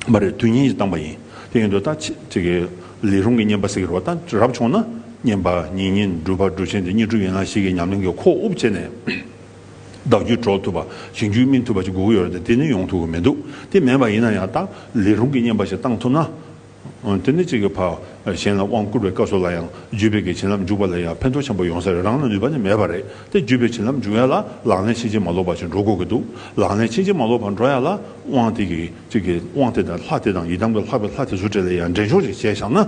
མ་རེད། དུས་བསྙེན་ཞིག་བཏང་པ་ཡིན། དེ་ཡིན་དུས་ད་ཅི་ཅིག་གི་ལས་རུང་གི་བསྙེན་པ་ཟེར་གི་རེད་བ། ད་རབ་བྱུང་ན་བསྙེན་པ་ཉིན་བསྙེན་སྒྲུབ་པ་སྒྲུབ་ཆེན་དེ་བསྙེན་སྒྲུབ་ཡན་ལག་བཞི་གི་ཉམས་ལེན་གྱི་ཁོག་དབུབ་བྱས་ནས། བདག་རྒྱུད་གྲོལ་ཐུབ་པ། གཞན་རྒྱུད་སྨིན་ཐུབ་པ་ཅིག་དགོས་ཀྱི་ཡོད་རེད་དེ། དེ་ནི་ཡོང་ཐུབ་ཀྱི་མི་འདུག་དེ་མེད་པ་ཡིན་ན་ཡང་ད་ལས་རུང་གི་བསྙེན་པ་ཞིག་བཏང་ཐུབ་ན། དེ་ནི་གཅིག་གི་ཕ་གཞན་ལ་དབང་བསྐུར་བའི་སྐབས་སུ་ལ་ཡང་བརྒྱུད་པའི་གི་བྱིན་རླབས་འཇུག་པ་ལ་ཡང་ཕན་ཐོགས་ཆེན་པོ་ཡོང་ས་རེད། རང་ལ་ནུས་པ་ནི་མེད་པ་རེད། དེ་བརྒྱུད་པའི་བྱིན་རླབས་འཇུག་ཡ་ལ་ལག་ལེན་ཕྱིན་ཅི་མ་ལོག་པ་ཞིག་འགྲོ་དགོས་ཀྱི་འདུག་ལག་ལེན་ཕྱིན་ཅི་མ་ལོག་པར་འགྲོ་ཡ་ལ་དབང་དེ་གི་གཅིག་གི་དབང་དེ་དང་ལྷ་དེ་དང་ཡི་དམ་གྱི་ལྷ་བའི་ལྷ་དེ་ཚོ་གྲས་ལ་ཡང་འདྲེན་འཇོག་ཅིག་བྱས་བཞག་ན།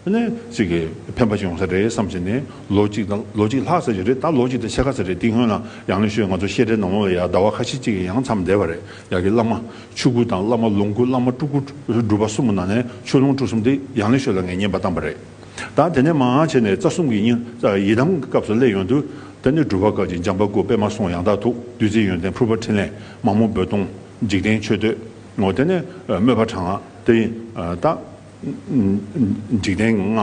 ནས་ཅིག་གི་ཕན་པ་ཅིག་ཡོང་ས་རེད་བསམ་བྱས་ནས། ལོ་གཅིག་དང་ལོ་གཅིག་ལྷག་ཙམ་ཞིག་རེད། ད་ལོ་གཅིག་དང་ཕྱེད་ཀ་ཙམ་རེད། དེ་སྔོན་ལ་ཡང་ལེ་ཤོད་ང་ཚོ་བཤད་གྲྭའི་ནང་ལོགས་ལ་ཡ་ཟླ་བ་ཁ་ཤས་ཅིག་གི་ཡང་མཚམས་བསྡད་པ་རེད། ཡ་གི་བླ་མ་ཆོས་སྐུ་དང་བླ་མ་ལོངས་སྐུ་བླ་མ་སྤྲུལ་སྐུ་སྒྲུབ་པ་གསུམ་གྱི་ནང་ནས་ཆོས་ལོངས་སྤྲུལ་གསུམ་དེ་ཡང་ལེ་ཤོད་ལ་ངས་བསྙེན་པ་བཏང་པ་རེད། ད་དེ་ནས་མར་བྱས་ནས་རྩ་གསུམ་གྱི་ཡིན་ཡི་དམ་གྱི་སྐབས་སུ་སླེབས་ཡོང་དུས། དེ་ནས་འབྲུག་པ་བཀའ་བརྒྱུད་འཇམ་དཔལ་སྐུ་པདྨ་གསུང་ཡང་དག་ཐུགས། བདུད་རྩི་ཡོན་ཏན་ཕུར་པ་འཕྲིན་ལས་མ་མོ་རྦོད་གཏོང་། འཇིག་རྟེན་མཆོད་བསྟོད། ངོ་། དེ་ནས་དམོད་པ་དྲག་སྔགས་དེ་ཡིན་ད། འཇིག་རྟེན་ལྔ།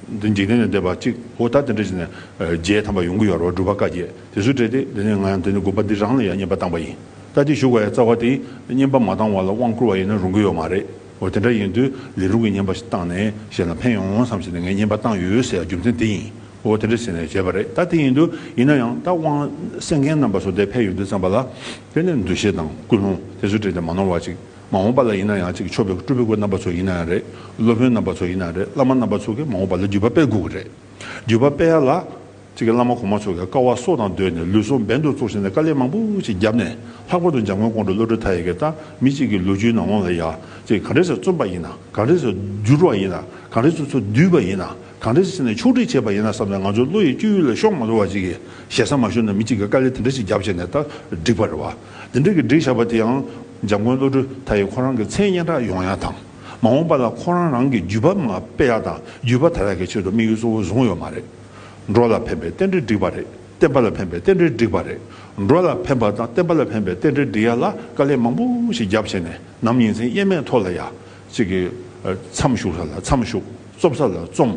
འདི་འཇིག་རྟེན་ལས་འདས་པ་གཅིག་འོ་ད་དེ་འདྲ་བྱས་ནས་བརྒྱད་ཐམ་པ་ཡོང་གི་ཡོད་རེད་བ། འབྲུག་པ་བཀའ་བརྒྱད་དེ་ཚོའི་གྲས་དེ། དེ་ནས་ང་ཡང་དེ་ནས་དགོན་པ་འདི་རང་ལ་ཡང་བསྙེན་པ་བཏང་པ་ཡིན། ད་དེ་ཞུ་དགོས་ཡ་རྩ་བ་དེ་བསྙེན་པ་མ་བཏང་བ་ལ་དབང་བསྐུར་བ་ཡིན་ན་རུང་གི་ཡོད་མ་རེད། འོ་དེ་འདྲ་ཡིན་དུས་ལས་རུང་གི་བསྙེན་པ་ཞིག་བཏང་ནས་གཞན་ལ་ཕན་ཡོང་བསམ་བྱས་ནས་ངས་བསྙེན་པ་བཏང་ཡོད་ཟེར་ཡ་རྒྱུ་མཚན་དེ་ཡིན། འོ་དེ་འདྲ་བྱས་ནས་བྱས་པ་རེད། ད་དེ་ཡིན་དུས་ཡིན་ན་ཡང་ད་དབང་གསན་མཁན་རྣམ་པ་ཚོ་དེ་ཕེབས་ཡོང་དུས་ཙམ་པ་ལ། དེ་ནས་འདུ་ཤེས་དང་ཀུན་སློང་དེ་ཚོའི་གྲས་དེ་མ་ནོར་བ་ཅིག་མ་འོངས་པ་ལ་ཡིན་ན་ཡང་ཅིག་མཆོད་པའི་སྤྲུལ་པའི་སྐུ་རྣམ་པ་ཚོ་ཡིན་ན་ཡང་རེད། སློབ་དཔོན་རྣམ་པ་ཚོ་ཡིན་ན་རེད། བླ་མ་རྣམ་པ་ཚོ་གིས་མ་འོངས་པ་ལ་བརྒྱུད་པ་སྤེལ་དགོས་ཀྱི་རེད། བརྒྱུད་པ་སྤེལ་ཡ་ལ། ཅིག་གི་བླ་མ་གོང་མ་ཚོ་གིས་དཀའ་བ་སྲོག་དང་བསྡོས་ནས་ལུས་སྲོག་འབེན་དུ་བཙུགས་བྱས་ནས་དཀའ་ལས་མང་པོ་ཞིག་བརྒྱབ་ནས། ལྷག་པར་དུ་འཇམ་མགོན་ཀོང་སྤྲུལ་བློ་གྲོས་མཐའ་ཡས་ཀྱིས་ད་མི་གཅིག་གི་ལོ་རྒྱུས་ནང་ལོགས་ལ་ཡ། ཅིག་ག་འདྲས་སེ་རྩོམ་པ་ཡིན་ན། ག་འདྲས་སེ་བསྒྱུར་བ་ཡིན་ན། ག་འདྲས་སེ་ཚུར་བསྡུས་པ་ཡིན་ན། ག་འདྲས་སེ་བྱས་ནས་ཕྱོགས་སྒྲིག་བྱས་པ་ཡིན་ན་བསམ་ནས་ང་ཚོའི་བློ་ཡི་སྤྱོད་ཡུལ་ལ་ཤོང་མ་ཐུབ་པ་ཅིག་གིས་ཞེ་ས་མ་ཞུ་ན་མི་གཅིག་གིས་དཀའ་ལས་དེ་འདྲ་ཞིག་བརྒྱབ་བྱས་ནས་ད་བསྒྲིགས་པ་རེད་བ། དེ་འདྲ་གི་བསྒྲིགས་བཞག་པ་དེ་ཡང་འཇམ་མགོན་བློ་གྲོས་མཐའ་ཡས་ཁོ་རང་གི་མཚན་སྙན་གྲགས་ཡོང་ཡ་དང་། མ་འོངས་པ་ལ་ཁོ་རང་རང་གི་བརྒྱུད་པ་མར་སྤེལ་ཡ་དང་བརྒྱུད་པ་དར་ཡ་གི་ཆེད་དུ་དམིགས་ཡུལ་གཙོ་བོ་བཟུང་ཡོད་མ་རེད། འགྲོ་ལ་ཕན་པའི་རྟེན་འབྲེལ་བསྒྲིགས་པ་རེད། བསྟན་པ་ལ་ཕན་པའི་རྟེན་འབྲེལ་བསྒྲིགས་པ་རེད། འགྲོ་ལ་ཕན་པ་དང་བསྟན་པ་ལ་ཕན་པའི་རྟེན་འབྲེལ་སྒྲིག་ཡ་ལ་དཀའ་ལས་མང་པོ་ཞིག་བརྒྱབ་བྱས་ནས་ནམ་ཉིན་མཚན་དབྱེར་མེད་ཐོག་ལ་ཡ། གཅིག་གི་མཚམས་བཞུགས་ས་ལ་མཚམས་བཞུགས། རྩོམ་ས་ལ་རྩོམ།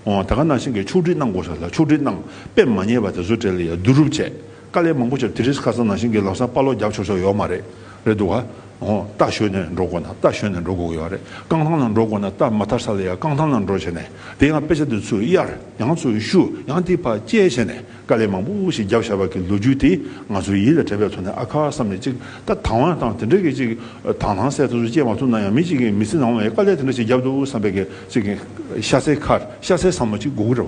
འོ་ད་ག་ནང་བཞིན་གྱི་ཕྱོགས་སྒྲིག་གནང་དགོས་ས་ལ་ཕྱོགས་སྒྲིག་གནང་། དཔེ་མ་ཉེས་པ་དེ་ཚོ་གྲས་ལ་ཡ་བསྡུ་རུབ་བྱས། དཀའ་ལས་མང་པོ་བརྒྱབ། དེ་རིང་ཁ་སང་ནང་བཞིན་གྱི་ལམ་སང་དཔའ་ལོག་རྒྱབ་ཆོག་ཆོག་ཡོད་མ་རེད། རེད་འདུག་ག་འོ་རྟ་ཞོན་ནས་འགྲོ་དགོས་ན་རྟ་ཞོན་ནས་འགྲོ་དགོས་ཀྱི་ཡོད་རེད། རྐང་ཐང་ལ་འགྲོ་དགོས་ན་རྟ་མ་ཐར་ས་ལ་ཡ་རྐང་ཐང་ལ་འགྲོ་བྱས་ནས། དེ་ཡང་དཔེ་ཆ་དེ་ཚུར་གཡར། ཡང་ཚུར་བཤུ། ཡང་དེ་ཕར་བཅད་བྱས་ནས་དཀའ་ལས་མང་པོ་ཞིག་བརྒྱབ་བཞག་པ་གི་ལོ་རྒྱུས་དེ་ང་ཚོ་ཡིད་ལ་དྲན་པའི་ཐོག་ནས་ཨ་ཁ་བསམ་ནས། ཅིག་ད་དང་བ་དང་དེ་འདྲ་གི་ཅིག་དང་ཐང་ཟས་དེ་ཚོ་བཅད་མ་ཐུབ་ན་ཡང་མི་གཅིག་གིས་མི་ཚེ་ནང་ལ་ཡ་དཀའ་ལས་དེ་འདྲ་ཞིག་བརྒྱབ་འདུག་བསམ་པའི་གི་ཅིག་གི་ཤ་ཚའི་ཁར་ཤ་ཚའི་བསམ་བློ་ཅིག་དགོས་ཀྱི་རེད་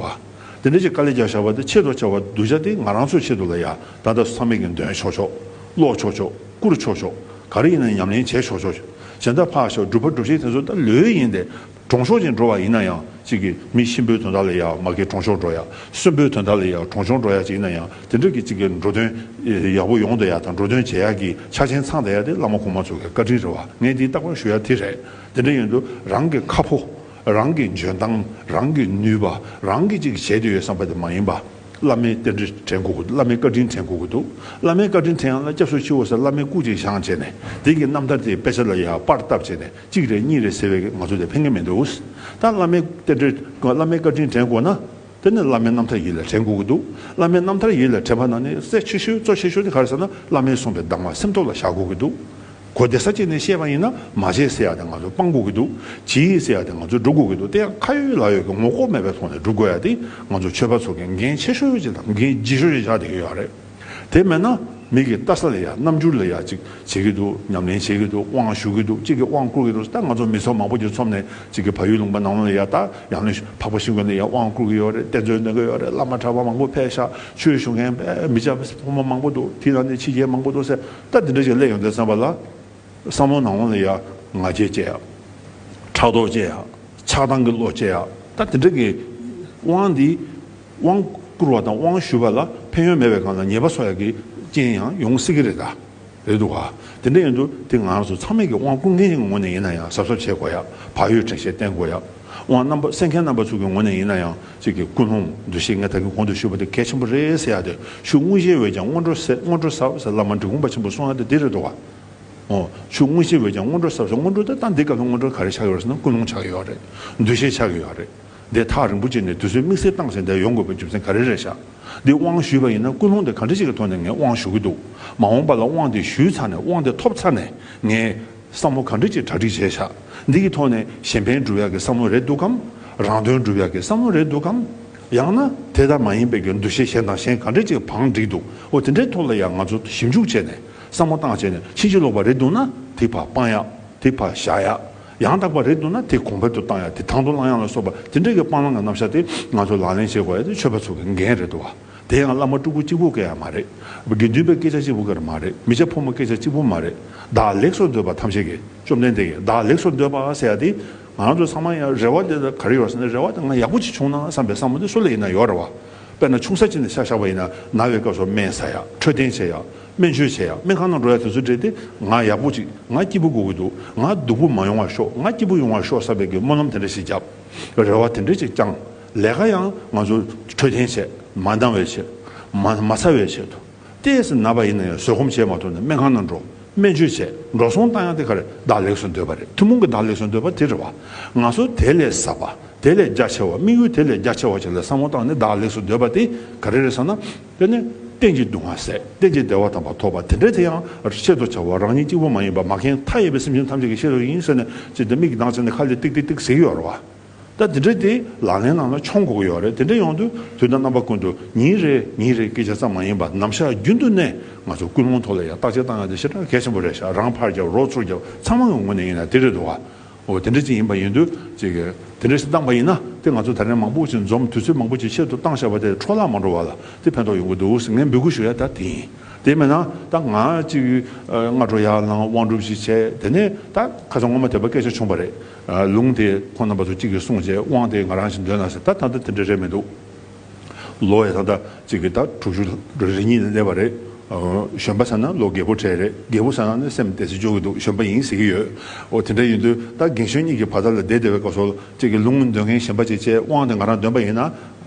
བ། དེ་འདྲ་ཅིག་དཀའ་ལས་བརྒྱབ་བཞག་པ་དེ་ཆེད་དུ་བྱ་བ་གདུལ་བྱ་དེ་ང་རང་ཚོའི་ཆེད་དུ་ལ་ཡ་ད་ལྟ་ཚང་མས་ཀྱི་འདོན་ཆོག་ཆོག་ཀློག་ཆོག་ཆོག་བསྐུར་ཆོག་ཆོག་ག་རེ་ཡིན་ན་ཉམས་ལེན་བྱེད་ཆོག་ཆོག་གཞན་དག་ཕར་ཞོག་སྒྲུབ་པ་སྒྲུབ་བྱེད་དེ་ཚོ་ད་ལོས་ཡིན་ཏེ། གྲོང་ཆོག་ཅིག་འགྲོ་བ་ཡིན་ན་ཡང་གཅིག་གི་མི་གཤིན་པོའི་དོན་དག་ལ་ཡ་མ་གི་གྲོང་ཆོག་འགྲོ་ཡ། གསོན་པོའི་དོན་དག་ལ་ཡ་གྲོང་ཆོག་འགྲོ་ཡ་ཅིག་ཡིན་ན་ཡང་དེ་འདྲ་གི་གཅིག་གི་འགྲོ་དོན་ཡག་པོ་ཡོང་བསྡད་ཡ་དང་འགྲོ་དོན་བྱེད་ཡ་གི་ཆ་རྐྱེན་ཚང་བསྡད་ཡ་དེ་བླ་མ་གོང་མ་ཚོ་གི་བཀའ་དྲིན་རེད་བ། ངས་འདི་རྟག་པར་ཞུ་ཡ་དེ་རེད། དེ་འདྲ་ཡིན་དུས་རང་གི་ཁ་ཕོ། རང་གི་འཇོན་ཐང་། རང་གི་ནུས་པ། རང་གིས་ཅིག་བྱེད་འདོད་ཡོད་བསམ་པ་དེ་མ་ཡིན་པ། བླ་མའི་རྟེན་འབྲེལ་དྲན་དགོས་ཀྱི་འདུག་བླ་མའི་བཀའ་དྲིན་དྲན་དགོས་ཀྱི་འདུག་བླ་མའི་བཀའ་དྲིན་དྲན་ཡག་ལ་སྐྱབས་སུ་མཆིའོ་ཟེར་བླ་མའི་སྐུ་ཅིག་བཞེངས་བྱས་ནས་དེ་གི་རྣམ་ཐར་དེ་དཔེ་ཆ་ལ་ཡ་པར་བཏབ་བྱས་ནས་གཅིག་རེ་གཉིས་རེ་ཟེར་བས་ང་ཚོ་དེ་ཕན་གྱི་མི་འདུག་ད་བླ་མའི་རྟེན་འབྲེལ་བླ་མའི་བཀའ་དྲིན་དྲན་དགོས་ན། དེ་ནི་བླ་མའི་རྣམ་ཐར་ཡིད་ལ་དྲན་དགོས་ཀྱི་འདུག་བླ་མའི་རྣམ་ཐར་ཡིད་ལ་དྲན་པ་ན་ནི་གལ་ཆེ་ཤོས་གཙོ་ཆེ་ཤོས་དེ་ག་རེ་ཟེར་ན་བླ་མའི་གསུངས་པའི་གདམས་ངག་སེམས་ཐོག་ལ་བཞག་དགོས་ཀྱི་འདུག་གོ་བདེ་ས་ཅིག་ནས་བཤད་པ་ཡིན་ན་མ་བྱེད་ཟེར་ཡག་དེ་ང་ཚོ་སྤང་དགོས་ཀྱི་འདུག་བྱེད་ཟེར་ཡག་དེ་ང་ཚོ་སྒྲུབ་དགོས་ཀྱི་འདུག་དེ་ཡང་ཁ་ཡོད་ལག་ཡོད་ཀྱི་ངོ་ལྐོག་མེད་པའི་ཐོག་ནས་སྒྲུབ་དགོས་ཡག་དེ་ང་ཚོ་ཆོས་པ་ཚོ་གི་འགན་ཆེ་ཤོས་ཅིག་དང་འགན་ལྗིད་ཤོས་ཅིག་ཆགས་བསྡད་ཀྱི་ཡོད་རེད། དེ་མེད་ན་མི་གི་ལྟ་ས་ལ་ཡ་རྣམ་འགྱུར་ལ་ཡ་ཅིག་བྱེད་ཀྱི་འདུག་ཉམས་ལེན་བྱེད་ཀྱི་འདུག་དབང་ཞུ་གི་འདུག་གཅིག་གིས་དབང་བསྐུར་གྱི་འདུག་ད་ང་ཚོ་མི་ཚོགས་མང་པོ་ཅིག་འཛོམས་ནས་གཅིག་གིས་བལ་ཡུལ་ལུང་པ་ནང་ལ་ཡ་ད་ཡང་ནས་འཕགས་པ་ཤིང་ཀུན་ལ་ཡ་དབང་བསྐུར་གྱི་ཡོད་རེད། གཏེར་མཛོད་གནང་གི་ཡོད་རེད། བླ་མ་གྲྭ་པ་མང་པོ་ཕེབས་ཤག་ཆོས་ཞུ་མཁན་མི་སྐྱ་ཕོ་མོ་མང་པོ་འདུག་དེ་ལ་ནི་ཕྱི་རྒྱལ་མང་པོ་འདུག་ཟེར། ད་དེ་འདྲ་ཞིག་སླེབས་ཡོང་དུས་ཙམ་པ་ལ། བསམ་བློ་ནང་ལ་ཡ་ང་རྒྱལ་སྐྱེ་ཡ། ཕྲག་དོག་སྐྱེ་ཡ། ཆགས་སྡང་གི་བློ་སྐྱེ་ཡ། ད་དེ་འདྲ་གི་དབང་འདི། དབང་བསྐུར་བ་དང་དབང་ཞུ་བ་ལ་ཕན་ཡོན་མེད་པའི་སྒང་ལ་ཉེས་པ་གསོག་ཡ་གི་རྐྱེན་ཡང་ཡོང་སྲིད་ཀྱི་རེད་ད། རེད་འདུག་ག། དེ་འདྲ་ཡིན་དུས་དེ་ང་རང་ཚོ་ཚང་མས་ཀྱི་དབང་སྐུ་ངལ་ཞིག་ངོས་ནས་ཡིན་ན་ཡང་གཟབ་གཟབ་བྱེད་དགོས་ཡ། བག་ཡོད་དྲན་ཤེས་བསྟེན་དགོས་ཡ། དབང་རྣམ་པ་གསན་མཁན་རྣམ་པ་ཚོ་གི་ངོས་ནས་ཡིན་ན་ཡང་གཅིག་གི་ཀུན་སློང་འདུ་ཤེས་ངས་ད་གིན་གོང་དུ་ཞུས་པ་དེ་གལ་ཆེན་པོ་རེད་ཟེར་ཡ་དེ། ཆུ་དངོས་གཞི་བས་ཀྱང་སྔོན་འགྲོ་ཟད། སྔོན་འགྲོ་ཟབ་ཟེར་བླ་མ་འབྲི་གུང་པ་ཆེན་པོས་གསུངས་ཡ་དེ་འདི་རེད་འདུག་ག། ཨོ། ཆུ་དངོས་གཞི་བས་ཀྱང་སྔོན་འགྲོ་ཟབ་ཟེར། སྔོན་འགྲོ་དེ་ད་འདི་སྐབས་ལ་སྔོན་འགྲོ་ག་རེ་ཆགས་ཡོད་རེད་ཟེར་ན་ཀུན་སློང་ཆགས་ཡོད་རེད། འདུ་ཤེས་ཆགས་ཡོད་རེད། འདི་ཐག་རིང་པོ་ཅིག་ནས་དུས་ཚོད་དམིགས་བསལ་བཏང་ཟིན་དེ་ཡོང་དགོས་པའི་རྒྱུ་མཚན་ག་རེ་རེད་ཤག། འདི་དབང་ཞུས་པ་ཡིན་ན་ཀུན་སློང་དེ་ག་འདྲ་ཅིག་གི་ཐོག་ནས་ངས་དབང་ཞུ་གི་འདུག། མ་འོངས་པ་ལ་དབང་དེ་ཞུས་ཚར་ནས། དབང་དེ་ཐོབ་ཚར་ནས་ངས་བསམ་བློ་ག་འདྲ་ཅིག་གྲ་སྒྲིག་བྱས་ཤག། འདི་གི་ཐོག་ནས་གཞན་ཕན་སྒྲུབ་ཡག་གི་བསམ་བློ་རེད་འདུག་གམ། རང་དོན་སྒྲུབ་ཡག་གི་བསམ་བློ་རེད་འདུག་གམ། ཡང་ན་དེ་ལྟར་མ་ཡིན་པའི་གི་འདུ་ཤེས་གཞན་དང་གཞན་ག་འདྲ་ཅིག་བང་བསྒྲིགས་འདུག། འོ་དེ་འདྲའི་ཐོག་ལ་ཡང་ང་ཚོ་ཞིབ་འཇུག་བྱས་ནས་བསམ་བློ་བཏང་བྱས་ནས། ཕྱིན་ཅི་ལོག་པ་རེད་འདུག་ན་དེ་ཕར་སྤང་ཡག། དེ་ཕར་བཞག་ཡག། ཡང་དག་པ་རེད་འདུག་ན་དེ་གོང་འཕེལ་དུ་བཏང་ཡག། དེ་དང་དུ་བླང་ཡག་ལ་སོགས་པ་དེ་འདྲའི་གི་སྤང་བླང་གི་རྣམ་གཞག་དེ་ང་ཚོ་ལག་ལེན་བྱེད་དགོས་ཡག་དེ་ཆོས་པ་ཚོ་གི་འགན་རེད་འདུག་བ། དེ་ཡང་བླ་མ་སྤྲུལ་སྐུ་གཅིག་པུ་གི་ཡང་མ་རེད། དགེ་འདུན་པའི་སྐད་ཆ་གཅིག་པུ་གི་མ་རེད། མི་སྐྱ་ཕོ་མོ་སྐད་ཆ་གཅིག་པུ་མ་རེད། བདག་ལེགས་སུ་འདོད་པ་ཐམས་ཅད་ཀྱི། བཅོམ་ལྡན་འདས་ཀྱིས་བདག་ལེགས་སུ་འདོད་པ་ཟེར་ཡག་དེ། ང་རང་ཚོ་ཚང་མ་ཡང་རེ་བ་དེ་ལ་ག་རེ་ཡོད་ཟེར་ན། རེ་བ་དེ་ང་ཡག་པོ་ཅིག་བྱུང་ན་བསམ་པའི་བསམ་བློ་དེ་སུ་ལ་ཡིན་ན་ཡོད་རེད་བ། དཔེར་ན་ཆུང་ས་ཅིག་ནས་ཆ་བཞག་པ་ཡིན་ན། ན་བའི་སྐབས་སུ་སྨན་ཟ་ཡག། འཕྲོད་བསྟེན་བྱེད་ཡག། སྨན་བཅོས་བྱེད་ཡག། སྨན་ཁང་ནང་འགྲོ་ཡག་དེ་ཚོ་འདྲ་དེ། ང་ཡག་པོ་ཅིག། ང་སྐྱིད་པོ་དགོས་ཀྱི་འདུག། ང་སྡུག་པོ་མ་ཡོང་བར་ཤོག། ང་སྐྱིད་པོ་ཡོང་བར་ཤོག་བསམ་པའི་གི་སྨོན་ལམ་དེ་འདྲ་ཞིག་བརྒྱབ། རེ་བ་དེ་འདྲ་ཅིག་བཅངས། ལས་ཀ་ཡང་ང་ཚོ་འཕྲོད་བསྟེན་བྱེད། མ་ན་བའི་ཆེད། མ་མ་ཚ་བའི་ཆེད་དུ། ཏོག་ཙམ་ན་བ་ཡིན་ན་ཡང་བཟོད་སྒོམ་བྱས་མ་ཐུབ་ན་སྨན་ཁང་ནང་འགྲོ། སྨན་བཅོས་བྱས། འགྲོ་སོང་བཏང་ཡག་དེ་ག་རེ། བདག་ལེགས་སུ་འདོད་པ་རེད། ཐུན་མོང་གི་བདག་ལེགས་སུ་འདོད་པ་དེ་རེད་བ། ང་ཚོ་དེ་ལས་ཟབ་པ། དེ་ལས་རྒྱ་ཆེ་བ། དམིགས་ཡུལ་དེ་ལས་རྒྱ་ཆེ་བ་ཅིག་ལ་བསམ་བློ་བཏང་ནས་བདག་ལེགས་སུ་འདོད་པ་དེ་ག་རེ་རེད་ཟེར་ན། དེ་ནི་གཏན་གྱི་སྡུག་བསྔལ་སེལ། གཏན་གྱི་བདེ་བ་དམ་པ་ཐོབ་པ་དེ་འདྲ་དེ་ཡང་ཆེད་དུ་བྱ་བ། རང་ཉིད་གཅིག་པུ་མ་ཡིན་པ། མ་མཁན་མཐའ་ཡས་པའི་སེམས་ཅན་ཐམས་ཅད་ཀྱི་ཆེད་དུ་ཡིན་ཟེར་ནས་ཅིག་དེ་མིག་གིས་མདངས་བྱས་ནས་ཁ་ལས་ཏིག་ཏིག་ཏིག་ཟེར་གྱི་ཡོད་རེད་བ། ད་དེ་འདྲ་དེ་ལག་ལེན་ནང་ལ་འཁྱོངས་དགོས་ཀྱི་ཡོད་རེད། དེ་འདྲ་ཡོང་དུས་དུས་དང་རྣམ་པ་ཀུན་ཏུ་ཉིན་རེ་ཉིན་རེ་སྐད་ཆ་ཙམ་མ་ཡིན་པར་ནམ་ཞག་རྒྱུན་དུ་ནས་ང་ཚོ་ཀུན་སློང་ཐོག་ལ་ཡང་བརྟག་དཔྱད་བཏང་ཡ་དེ་ཞེ་དྲག་གལ་ཆེན་པོ་རེད་ཤག། རང་ཕར་རྒྱབ། རོགས་ཚུར་རྒྱབ། ཚང་མ་གི་ངོས་ནས་ཡིན་ན་དེ་རེད་འདུག་བ། འོ་དེ་འདྲ་ཅིག་ཡིན་པ་ཡིན་དུས་ཅིག་གི་དེ་འདྲ་ཞིག་བཏང་པ་ཡིན་ན། དེ་ང་ཚོ་ད་རེས་མང་པོ་ཞིག་འཛོམས། དུས་ཚོད་མང་པོ་ཞིག་ཆེད་དུ་བཏང་བཞག་པ་དེ་འཕྲོ་བརླག་མ་འགྲོ་བ་ལ་དེ་ཕན་ཐོགས་ཡོང་གི་འདུག་ཟེར་ངས་འབོད་སྐུལ་ཞུ་ཡ་ད་དེ་ཡིན། དེ་མིན་ན་ད་ང་ཅིག་སྔ་དྲོ་ཡར་ལངས། དབང་སྒྲུབ་ཞིག་བྱས། དེ་ནས་ད་ཁ་སང་སྔོན་མ་དེ་པ་སྐད་ཆ་བྱུང་བ་རེད། ལུང་དེ་ཁོང་རྣམ་པ་ཚོ་གཅིག་གིས་གསུངས་བྱས། དབང་དེ་ང་རང་ཞིག་འདོན་ན་ཟེར། ད་ད་ལྟ་དེ་འདྲ་རེད་མི་འདུག། ལོ་ཡང་ད་ལྟ་གཅིག་གིས་ད་དྲུག་ཅུ་རེ་གཉིས་ལ་སླེབས་པ་རེད། གཞོན་པ་ཟེར་ན་ལོ་རྒས་པོ་གྲས་རེད། རྒས་པོ་ཟེར་ན་ནི་སེམས་བདེ་སེ་འཇོག་གི་འདུག། གཞོན་པ་ཡིན་ཟེར་གྱི་ཡོད། འོ་དེ་འདྲ་ཡིན་དུས་ད་རྒན་གཞོན་གཉིས་ཀྱི་བར་ཐག་ལ་བསྡད་བསྡད་པའི་སྐབས་སུ་གཅིག་གིས་ལུང་འདོན་མཁན་གཞན་པ་ཅིག་བྱས། དབང་དེ་ང་རང་འདོན་པ་ཡིན་ན་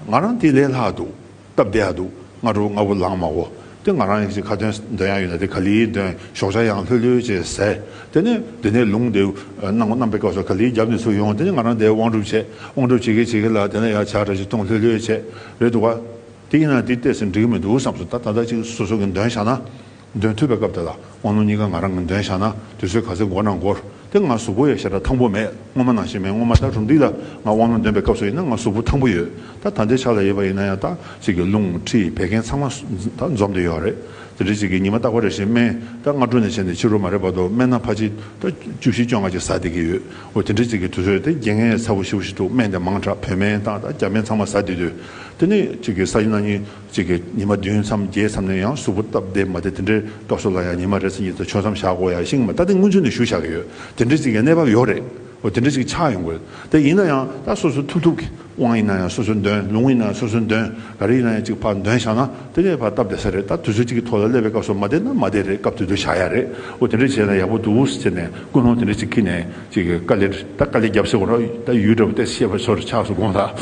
ང་རང་དེ་ལས་ལྷག་འདུག། སྟབས་བདེ་ཡག་འདུག། སྔ་དྲོ་སྔ་པོ་ལངས་མ་དགོས། དེ་ང་རང་ཡང་ཅིག་ཁ་འདོན་འདོན་ཡག་ཡོད་ན་དེ་ག་ལེར་འདོན། ཞོགས་ཇ་ཡང་ལྷོད་ལྷོད་བྱས་ཟས། དེ་ནས་དེ་ནས་ལུང་དེ་གནང་གནང་པའི་སྐབས་སུ་ག་ལེར་རྒྱབ་ནས་ཚུར་ཡོང་། དེ་ནས་ང་རང་དེར་དབང་སྒྲུབ་བྱས། དབང་སྒྲུབ་བྱེད་ཀྱི་བྱེད་ཀྱི་ལ་དེ་ནས་ཡར་ཇ་འདྲ་ཞིག་འཐུང་། ལྷོད་ལྷོད་བྱས། རེད་འདུག་བ། དེ་ཡིན་ན་དེ་ཏོག་ཙམ་འགྲིག་གི་མི་འདུག་བསམ་སོང་། ད་ད་ལྟ་ཅིག་སོ་སོ་གིས་འདོན་བཞག་ན། འདོན་ཐུབ་པའི་སྐབས་དེ་ལ་དབང་ལུང་གཉིས་ཀ་ང་རང་གིས་འདོན་བཞག་ན་དུས་ཚོད་ག་ཚོད་འགོར་ན་འགོར། དེ་ང་གཟུགས་པོ་ཡང་ཞེ་དྲག་ཐང་པོ་མེད། སྔོན་མ་ནང་བཞིན་མེད། སྔོན་མ་ད་རུམ་བཏེག་ལ་ང་དབང་ལུང་འདོན་པའི་སྐབས་སུ་ཡིན་ན་ང་གཟུགས་པོ་ཐང་པོ་ཡོད། ད་ད་ལྟའི་ཆ་ལ་ཡིན་པ་ཡིན་ན་ཡང་ད་ཅིག་གི་རླུང་མཁྲིས་བད་ཀན་ཚང་མ་ད་འཛོམས་བསྡད་ཡོད་རེད། དེ་འདྲ་ཅིག་གི་ཉི་མ་རྟག་པ་རེ་བཞིན་སྨན་ད་སྔ་དྲོ་ནས་བྱས་ནས་ཕྱི་དྲོ་མ་རེད་བར་དུ་སྨན་སྣ་ཕལ་ཆེར་ད་བཅུ་བཞི་བཅོ་ལྔ་ཅིག་ཟ་བསྡད་ཀྱི་ཡོད། འོ་དེ་འདྲ་ཅིག་གི་དུས་ཚོད་དེ་རྒྱལ་ངན་ཚ་པོ་ཞེ་པོ་ཞིག་འདུག། སྨན་དེ་མང་དྲགས། བོད་སྨན་དང་ད་རྒྱ་སྨན་ཚང་མ་ཟ་བསྡད་དུས། དེ་ནས་ཅིག་གི་ས་ཡིན་ན་ཉིན་གཅིག་གི་ཉི་མ་བདུན་མཚམས་བརྒྱད་མཚམས་ནས་ཡང་གཟུགས་པོ་སྟབས་བདེ་མ་བདེ་དེ་འདྲའི་སྐབས་སུ་ལ་ཡང་ཉི་མ་རེ་ཚེ་གཉིས་ཙམ་ཆོས་མཚམས་བཞག་དགོས་ཡ་ཤིང་མ། ད་དེ་སྔོན་ཚུད་ནས་ཞུ་བཞག་གི་ཡོད། དེ་འདྲའི་ཅིག་གི་གནས་བབ་ཡོད་རེད། འོ་དེ་འདྲ་ཅིག་ཆགས་ཡོང་དགོས། དེ་ཡིན་ན་ཡང་ད་སོ་སོ་ཐུབ་ཐུབ་ཀྱི་དབང་ཡིན་ན་ཡང་སོ་སོ་འདོན། ལུང་ཡིན་ན་ཡང་སོ་སོ་འདོན། ག་རེ་ཡིན་ན་ཡང་ཅིག་ཕར་འདོན་བཞག་ན་དེ་ནས་ཕར་སྟབས་བདེ་ས་རེད། ད་དུས་ཚོད་ཅིག་གི་ཐོག་ལ་སླེབས་པའི་སྐབས་སུ་མ་བདེ་ན་མ་བདེ་རེད། སྐབས་དེ་དུས་བཞག་ཡ་རེད། འོ་དེ་འདྲ་བྱས་ན་ཡག་པོ་འདུག་ཟེར་ནས་ཀུན་སློང་དེ་འདྲ་ཅིག་འཁྱེར་ནས། ཅིག་གི་དཀའ་ལས། ད་དཀའ་ལས་བརྒྱབ་ཟེར་དགོས་ར། ད་ཡུལ་འདྲ་པོ་ཏོག་ཙམ་ཤེས་པ་ཚོར་ཆགས་སུ་དགོངས་ལ།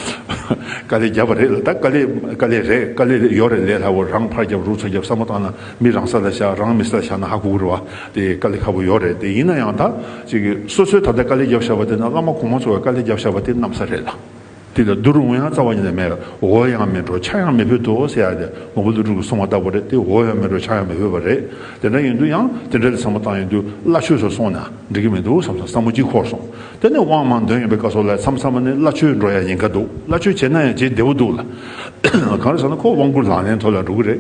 དཀའ་ལས་བརྒྱབ་པ་རེད་ལ། ད་དཀའ་ལས་དཀའ་ལས་རེད། དཀའ་ལས་ཡོད་རེད། ལས་སླ་བོ། རང་ཕར་རྒྱབ་རོགས་ཚུར་རྒྱབ་བསམ་བློ་བཏང་ན་མི་རང་ས་ལ་བཞག། རང་མི་ས་ལ་བཞག་ན་ཧ་གོ་གི་རེད་བ། དེ་དཀའ་ལས་ཁག་པོ་ཡོད་རེད། དེ་ཡིན་ན་ཡང་ད་ཅིག་གི་སོ་སོས་ད་ལྟ་དཀའ་ལས་བརྒྱབ་བཞག་པ་དེ་ན་བླ་མ་གོང་མ་ཚོ་གི་དཀའ་ལས་བརྒྱབ་བཞག་པ་དེ་གནམ་ས་རེད་ལ། དེ་ལ་བསྡུར་འོང་ཡ་རྩ་བ་ཉིད་ནས་མེད། འོ་ཡང་མེད་འགྲོ། ཆ་ཡང་མི་ཕོད་དོ་ཟེར་ཡ་དེ་མགོན་པོ་ཀླུ་སྒྲུབ་ཀྱིས་གསུངས་པ་ལྟ་བུ་རེད། དེ་འོ་ཡང་མེད་འགྲོ། ཆ་ཡང་མི་ཕོད་པ་རེད། དེ་འདྲ་ཡིན་དུས་ཡང་དེ་འདྲ་ལ་བསམ་བློ་བཏང་ཡོང་དུས་སླ་ཆོས་སུ་སོང་ན་འགྲིག་གི་མི་འདུག་བསམ་སོང་། བསམ་བློ་གཅིག་འཁོར་སོང་། དེ་ནས་དབང་མར་འདོན་ཡོང་པའི་སྐབས་སུ་ལ་མཚམས་མཚམས་ནས་སླ་ཆོས་འགྲོ་ཡ་ཉེན་ཁ་འདུག། སླ་ཆོས་བྱས་ན་ཡང་བྱེད་བདེ་པོ་འདུག་ལ། གང་རེད་ཟེར་ན་ཁོ་དབང་བསྐུར་ལག་ལེན་ཐོག་ལ་འགྲོ་གི་རེད།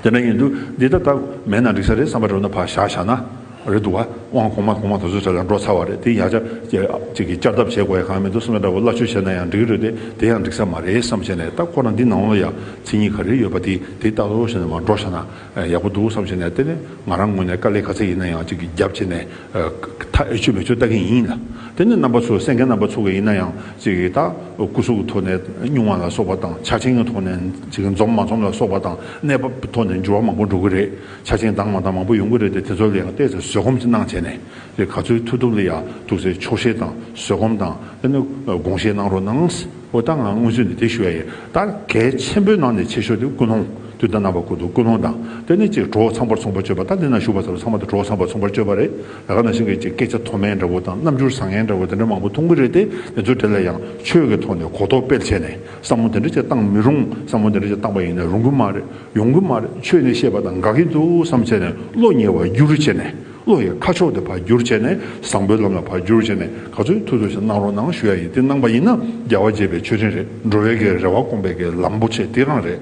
དེ་འདྲ་ཡིན་དུས་འདི་ད་ལྟ་མེད་ན་འགྲིག་ས་རེད་བསམ་པ་འགྲོ་ན་ཕར་བཞག་བཞག་ན། རེད་འདུག་བ། དབང་གོང་མ་གོང་མ་དེ་ཚོ་གྲས་ལ་འགྲོ་ཚར་བ་རེད། དེ་ཡང་བསྐྱར་ཅིག་གི་བསྐྱར་ལྡབ་བྱེད་དགོས་ཡ་གང་མི་འདུག་བསམ་པ་འདྲ་བོ། སླ་བཅོས་བྱས་ན་ཡང་འགྲིག་གི་རེད་དེ། དེ་ཡང་འགྲིག་ས་མ་རེད་བསམ་བྱས་ནས། ད་ཁོ་རང་འདི་ནང་ལ་ཡང་མཚན་ཉིད་ག་རེ་ཡོད་པ་དེ་དེ་ལྟ་རོགས་བྱས་ནས་མར་འགྲོ་བཞག་ན་ཡག་པོ་འདུག་བསམ་བྱས་ནས། དེ་ནས་ང་རང་ངོས་ནས་དཀའ་ལས་ག་ཚད་ཡིན་ན་ཡང་ཅིག་གི་རྒྱབ་བྱས་ནས་ད་ཨེ་ཆོད་མེ་ཆོད་ལྟ་གི་ཡིན་ལ། དེ་ནས་རྣམ་པ་ཚོ་གསན་མཁན་རྣམ་པ་ཚོ་གི་ཡིན་ན་ཡང་ཅིག་གི་ད་སྐུ་གཟུགས་ཀྱི་ཐོག་ནས་སྙུང་བ་ལ་སོགས་པ་དང་། ཆ་རྐྱེན་གྱི་ཐོག་ནས་ཅིག་འཛོམས་མ་འཛོམས་ལ་སོགས་པ་དང་། གནས་བབ་ཐོག་ནས་འགྱུར་བ་མང་པོ་འགྲོ་གི་རེད། ཆ་རྐྱེན་དང་མ་དང་མང་པོ་ཡོང་གི་རེད་དེ། དེ་ཚོ་ལ་ཡང་ཏོག་ཙམ་བཟོད་སྒོམ་ཅིག་གནང་བྱས་ནས། དེ་ག་ཚོད་ཐུབ་ཐུབ་ལ་ཡང་ཐུགས་སེམས་ཆོག་ཤེས་དང་བཟོད་སྒོམ་དང་། དེ་ནི་དགོངས་བཞེས་གནང་རོགས་གནང་། འོ་ད་ང་སྔོན་ཚུད་ནས་དེ་ཞུ་ཡ་ཡིན། ད་གལ་ཆེན་པོའི་ནང་ནས་ཆེ་ཤོས་དེ་ཀུན་སློང་། དུས་དང་རྣམ་པ་ཀུན་ཏུ་ཀུན་སློང་དང་། དེ་ནི་ཅིག་གྲོགས་ཚངས་པར་མཚུངས་པར་སྤྱོད་པ། ད་འདི་ན་བཞུགས་པ་ཚོ་ཚང་མ་དེ་གྲོགས་ཚངས་པར་མཚུངས་པར་སྤྱོད་པ་རེད། ད་ག་ནང་བཞིན་གྱི་ཅིག་སྐད་ཆ་མཐོ་དམན་འདྲ་བོ་དང་། རྣམ་འགྱུར་བཟང་ངན་འདྲ་བོ་དེ་འདྲ་མང་པོ་མཐོང་གི་རེད་དེ། དེ་ཚོའི་གྲས་ལ་ཡང་ཆོས་ཀྱི་ཐོག་ནས་གོ་རྟོགས་སྤེལ་བྱས་ནས། བསམ་བློ་དེ་འདྲ་ཅིག་བཏང་མི་རུང་། བསམ་བློ་དེ་འདྲ་ཅིག་བཏང་པ་ཡིན་ན་རུང་གི་མ་རེད། ཡོང་གི་མ་རེད། ཆོས་ནས་བཤད་པ་དང་འགལ་གྱི་འདུག་བསམ་བྱས་ནས། བློ་ཉེ་བར་བསྒྱུར་བྱས་ནས། བློ་ཡི་ཁ་ཕྱོགས་དེ་ཕར་བསྒྱུར་བྱས་ནས། བཟང་པོའི་ལམ་ལ་ཕར་བསྒྱུར་བྱས་ནས། ག་ཚོད་ཐུབ་ཐུབ་ཞིག་གནང་རོགས་གནང་ཞུ་ཡ་ཡིན། དེ་གནང་པ་ཡིན་ན་རྒྱལ་བ་དགྱེས་པའི་མཆོད་སྤྲིན་རེད། འགྲོ་བའི་གི་རེ་བ་སྐོང་པའི་གི་ལམ་པོ་ཆེ་དེ་རང་རེད།